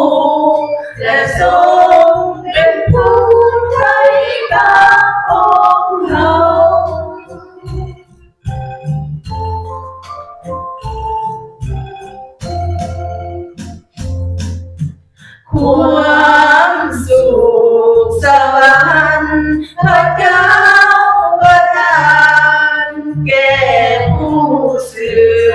ແລະ ຊົງເປັນຜູ້ໄຖ່ບາບຂອງເຮົາ. ຄວາມສຸກສະຫວັນພະເຈົ້າປະທານແກ່ຜູ້ເຊື່ອ.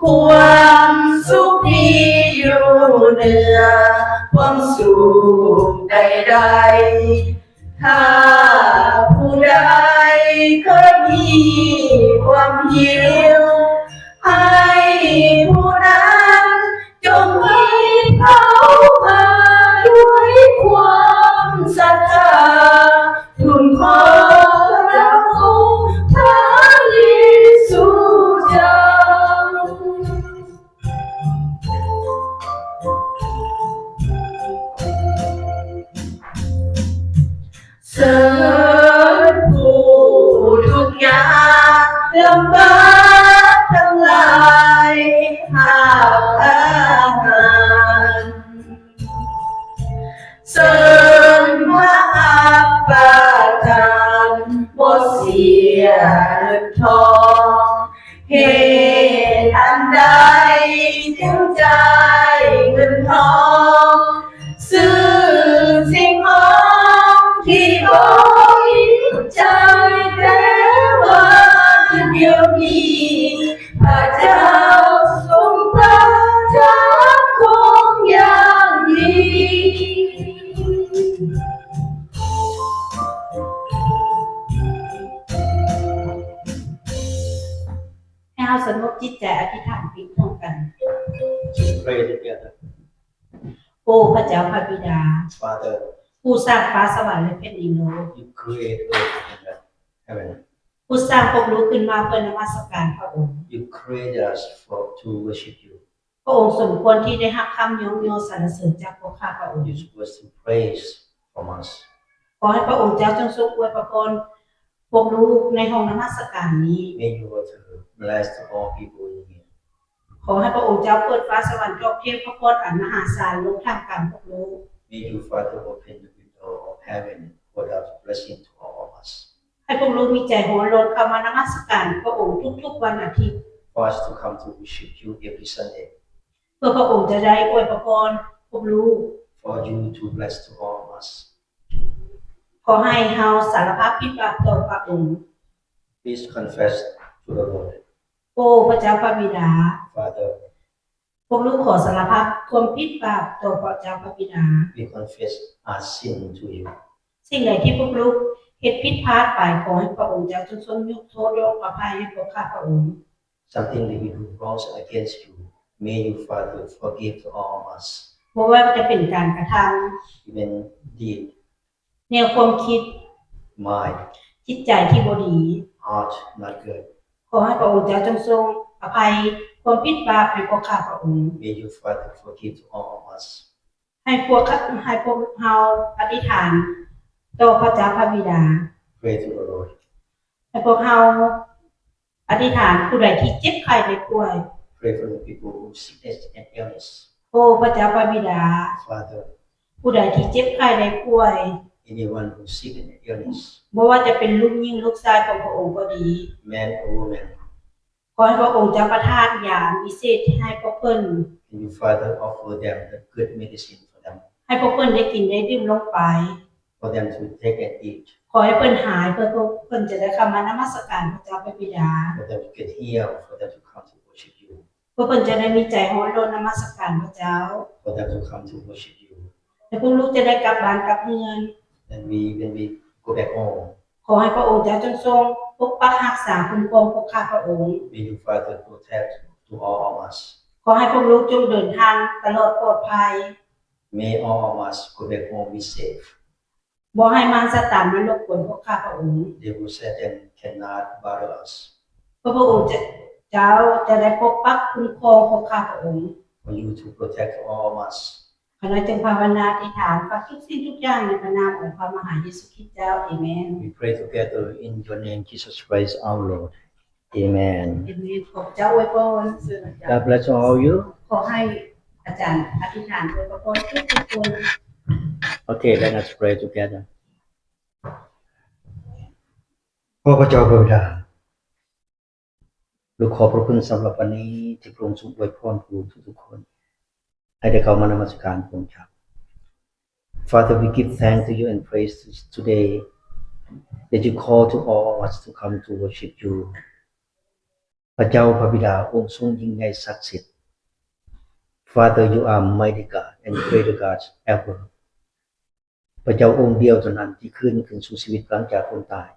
ຄວາມສຸກທີ່ຢູ່ເໜືອຄວາມສຸກໃດໆ ຖ້າຜູ້ໃດ ເຄີຍມີຄວາມຫິວ ໃຫ້ຜູ້ນັ້ນຈົ່ງມີເຂົ້າມາດ້ວຍຄວາມສັດທາ ທູນຂໍພະອົງພະເຢຊູເຈົ້າ. ເຊີນຜູ້ທຸກຍາກລຳບາກທັງຫຼາຍຮັບອາຫານ ເຊີນມາຮັບປະທານ ບໍ່ເສຍເງິນທອງ. ເຫດອັນໃດຈຶ່ງຈ່າຍເງິນທອງ ຊື້ສິ່ງຂອງທີ່ບໍ່ອີງໃຈ? ແຕ່ວ່າດຽວນີ້ ພະເຈົ້າຊົງປະທານຂອງຢ່າງດີ. ໃຫ້ເຮົາສະຫງົບຈິດໃຈອະທິຖານປິດພ້ອມກັນ. Let's pray together. ໂອ້ ພະເຈົ້າພະບິດາ Father, ຜູ້ສ້າງຟ້າສະຫວັນ ແລະ ແຜ່ນດິນໂລກ, you create earth and heaven. ຜູ້ສ້າງພວກລູກຂຶ້ນມາເພື່ອນະມັດສະການພະອົງ. You created us for, to worship you. ພະອົງສົມຄວນທີ່ໄດ້ຮັບຄຳຍ້ອງຍໍສັນລະເສີນຈາກພວກຂ້າພະອົງ. You deserve praise from us. ຂໍໃຫ້ພະອົງເຈົ້າຈົ່ງຊົງອວຍພະພອນພວກລູກໃນຫ້ອງນະມັດສະການນີ້. May you, Father, bless all people in here. ຂໍໃຫ້ພະອົງເຈົ້າເປີດຟ້າສະຫວັນ ຖອກເທພະພອນອັນມະຫາສານລົງທ່າມກາງພວກລູກ. May you, Father, open the window of heaven and pour out blessing to all of us. ໃຫ້ພວກລູກມີໃຈຮ້ອນລົນເຂົ້າມານະມັດສະການພະອົງທຸກໆວັນອາທິດ. For us to come to worship you every Sunday. ເພື່ອພະອົງຈະໄດ້ອວຍພະພອນພວກລູກ. For you to bless to all of us. ຂໍໃຫ້ເຮົາສາລະພາບຜິດບາບຕໍ່ພະອົງ. Please confess to the Lord. ໂອ້ ພະເຈົ້າພະບິດາ Father, ພວກລູກຂໍສາລະພາບຄວາມຜິດບາບຕໍ່ພະເຈົ້າພະບິດາ. We confess our sin to you. ສິ່ງໃດທີ່ພວกລູກເຮັດຜິດພາດໄປ ຂໍໃຫ້ພະອົງເຈົ້າຈົ່ງຊົງຍົກໂທດ ແລະ ອະໄພໃຫ້ພວກຂ້າພະອົງ. Something that we do wrongs against you, may you, Father, forgive to all of us. ບໍ່ວ່າຈະເປັນການກະທຳ, Even deed, ແນວຄວາມຄິດ, Mind, ຈິດໃຈທີ່ບໍ່ດີ, Heart not good. ຂໍໃຫ້ພະອົງເຈົ້າຈົ່ງຊົງອະໄພຄວາມຜິດບາບໃຫ້ພວກຂ້າພະອົງ. May you, Father, forgive to all of us. ໃຫ້ພວກ ໃຫ້ພວກເຮົາອະທິຖານຕໍ່ພະເຈົ້າພະບິດາ. Pray to the Lord. ໃຫ້ພວກເຮົາອະທິຖານ ຜູ້ໃດທີ່ເຈັບໄຂ້ໄດ້ປ່ວຍ. Pray for the people who sickness and illness. ໂອ້ ພະເຈົ້າພະບິດາ Father, ຜູ້ໃດທີ່ເຈັບໄຂ້ໄດ້ປ່ວຍ. Anyone who sick and illness. ບໍ່ວ່າຈະເປັນລູກຍິງລູກຊາຍຂອງພະອົງກໍດີ. Man or woman. ຂໍໃຫ້ພະອົງເຈົ້າປະທານຢາວິເສດໃຫ້ພວກເພິ່ນ. And you, Father, offer them the good medicine for them. ໃຫ້ພວກເພິ່ນໄດ້ກິນໄດ້ດື່ມລົງໄປ. For them to take and eat. ຂໍໃຫ້ເພິ່ນຫາຍ ເພື່ອພວກເພິ່ນຈະໄດ້ເຂົ້າມານະມັດສະການພະເຈົ້າພະບິດາ. For them to get healed, for them to come to worship you. ເພື່ອເພິ່ນຈະໄດ້ມີໃຈຮ້ອນລົນນະມັດສະການພະເຈົ້າ. For them to come to worship you. ແລະ ພວກລູກຈະໄດ້ກັບບ້ານກັບເຮືອນ. And we, when we go back home. ຂໍໃຫ້ພະອົງເຈົ້າຈົ່ງຊົງປົກປັກຮັກສາຄຸ້ມຄອງພວກຂ້າພະອົງ. May you, Father, protect to all of us. ຂໍໃຫ້ພວກລູກຈົ່ງເດີນທາງຕະຫຼອດປອດໄພ. May all of us go back home be safe. ບໍ່ໃຫ້ມານຊາຕານມາລົບກວນພວກຂ້າພະອົງ. Devil Satan cannot bother us. ເພື່ອພະອົງເຈົ້າຈະໄດ້ປົກປັກຄຸ້ມຄອງພວກຂ້າພະອົງ. For you to protect all of us. ຂ້ານ້ອຍຈຶ່ງພາວະນາອະທິຖານ ຝາກທຸກສິ່ງທຸກຢ່າງໃນພະນາມຂອງພະມະຫາເຢຊູຄຣິດເຈົ້າ. ເອເມນ. We pray together in your name, Jesus Christ, our Lord. ເອເມນ. ເອເມນ. ຂໍພະເຈົ້າອວຍພອນ. God bless all of you. ຂໍໃຫ້ອາຈານອະທິຖານອວຍພອນທຸກໆຄົນ. Okay, let us pray together. ຂໍພະເຈົ້າພະບິດາ ລູກຂອບພະຄຸນສຳລັບວັນນີ້ ທີ່ພະອົງຊົງອວຍພອນຜູ້ທຸກໆຄົນ ໃຫ້ໄດ້ເຂົ້າມານະມັດສະການພະອົງເຈົ້າ. Father, we give thanks to you and praise today that you call to all of us to come to worship you. ພະເຈົ້າພະບິດາ ອົງຊົງຍິ່ງໃຫຍ່ສັກສິດ. Father, you are mighty God and greater God ever. ພະເຈົ້າອົງດຽວເທົ່ານັ້ນທີ່ຟື້ນຄືນສູ່ຊີວິດຫຼັງຈາກຄົນຕາຍ.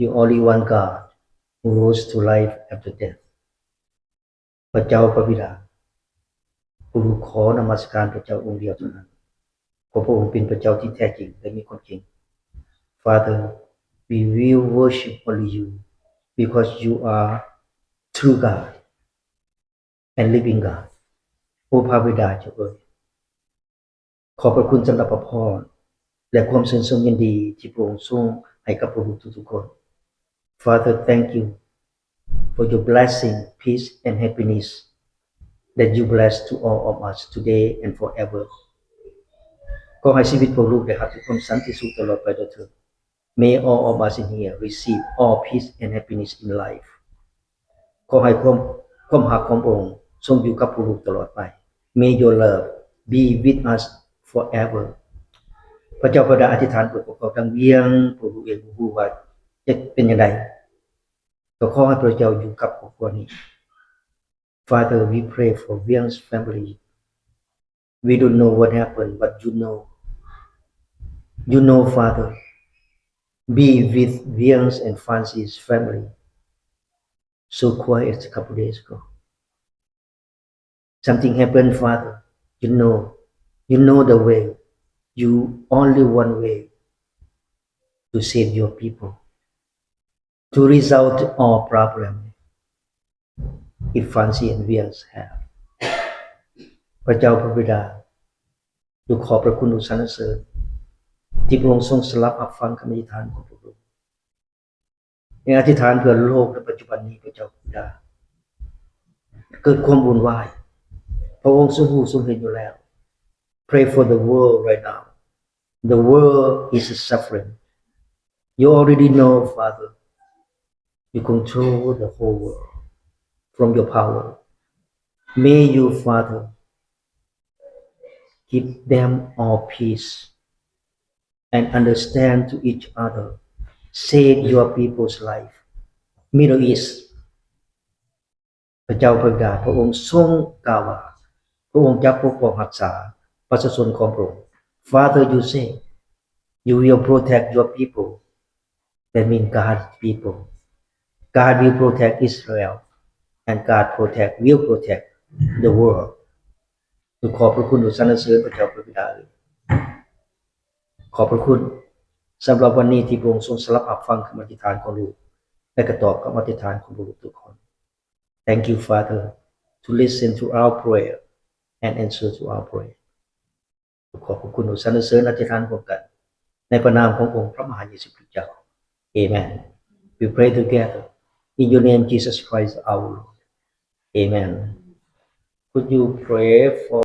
You only one God who rules to life after death. ພະເຈົ້າພະບິດາ, ຜູ້ລູກຂໍນະມັດສະການພະເຈົ້າອົງດຽວເທົ່ານັ້ນ, ເພາະພະອົງເປັນພະເຈົ້າທີ່ແທ້ຈິງ ແລະ ມີຄວາມຈິງ. Father, we will worship only you because you are true God and living God. ໂອ ພະບິດາເຈົ້າເອີຍ, ຂອບພະຄຸນສຳລັບພະພອນ ແລະ ຄວາມຊື່ນຊົມຍິນດີທີ່ພະອົງຊົງໃຫ້ກັບພວກລູກທຸກໆຄົນ. Father, thank you for your blessing, peace and happiness that you bless to all of us today and forever. ຂໍໃຫ້ຊີວິດພວກລູກໄດ້ຮັບແຕ່ຄວາມສັນຕິສຸກຕະຫຼອດໄປເດີເທີ້ນ. May all of us in here receive all peace and happiness in life. ຂໍໃຫ້ຄວາມ, ຄວາມຮັກຂອງພະອົງຊົງຢູ່ກັບພວກລູກຕະຫຼອດໄປ. May your love be with us forever. ພະເຈົ້າພະບິດາອະທິຖານເພື່ອພວກເຂົາທັງວຽງ, ພວກລູກເອງບໍ່ຮູ້ວ່າຈະເປັນຈັ່ງໃດ, ກໍຂໍໃຫ້ພະເຈົ້າຢູ່ກັບຄອບຄົວນີ້. Father, we pray for Vieng's family. We don't know what happened, but you know. You know, Father. Be with Vieng's and Francis family. So quiet a couple days ago. Something happened, Father. You know. You know the way. You only one way to save your people, to resolve all problem if Francis and Vieng's have. ພະເຈົ້າພະບິດາ, ລູກຂອບພະຄຸນ ລູກສັນລະເສີນ ທີ່ພະອົງຊົງສະຫຼັບຮັບຟັງຄຳອະທິຖານຂອງພວກລູກ. ແລະ ອະທິຖານເພື່ອໂລກໃນປັດຈຸບັນນີ້ ພະເຈົ້າພະບິດາ, ເກີດຄວາມວຸ່ນວາຍ, ພະອົງຊົງຮູ້ຊົງເຫັນຢູ່ແລ້ວ. Pray for the world right now. The world is suffering. You already know, Father. You control the whole world from your power. May you, Father, give them all peace and understand to each other. Save your people's life. Middle East. ພະເຈົ້າພະບິດາ, ພະອົງຊົງກ່າວວ່າ ພະອົງຈະປົກປ້ອງຮັກສາປະຊາຊົນຂອງພະອົງ. Father, you say you will protect your people. That means God people. God will protect Israel and God protect, will protect the world. ຂໍຂອບພະຄຸນ ຂໍສັນລະເສີນພະເຈົ້າພະບິດາເອີຍ. ຂອບພະຄຸນສຳລັບວັນນີ້ທີ່ພະອົງຊົງສະຫຼັບຮັບຟັງຄຳອະທິຖານຂອງລູກ ແລະ ກະຕອບຄຳອະທິຖານຂອງພວກລູກທຸກຄົນ. Thank you, Father, to listen to our prayer and answer to our prayer. ຂໍຂອບພະຄຸນ ຂໍສັນລະເສີນອະທິຖານຮ່ວມກັນ ໃນພະນາມຂອງອົງພະມະຫາເຢຊູຄຣິສເຈົ້າ. Amen. We pray together in your name, Jesus Christ, our Lord. Amen. Could you pray for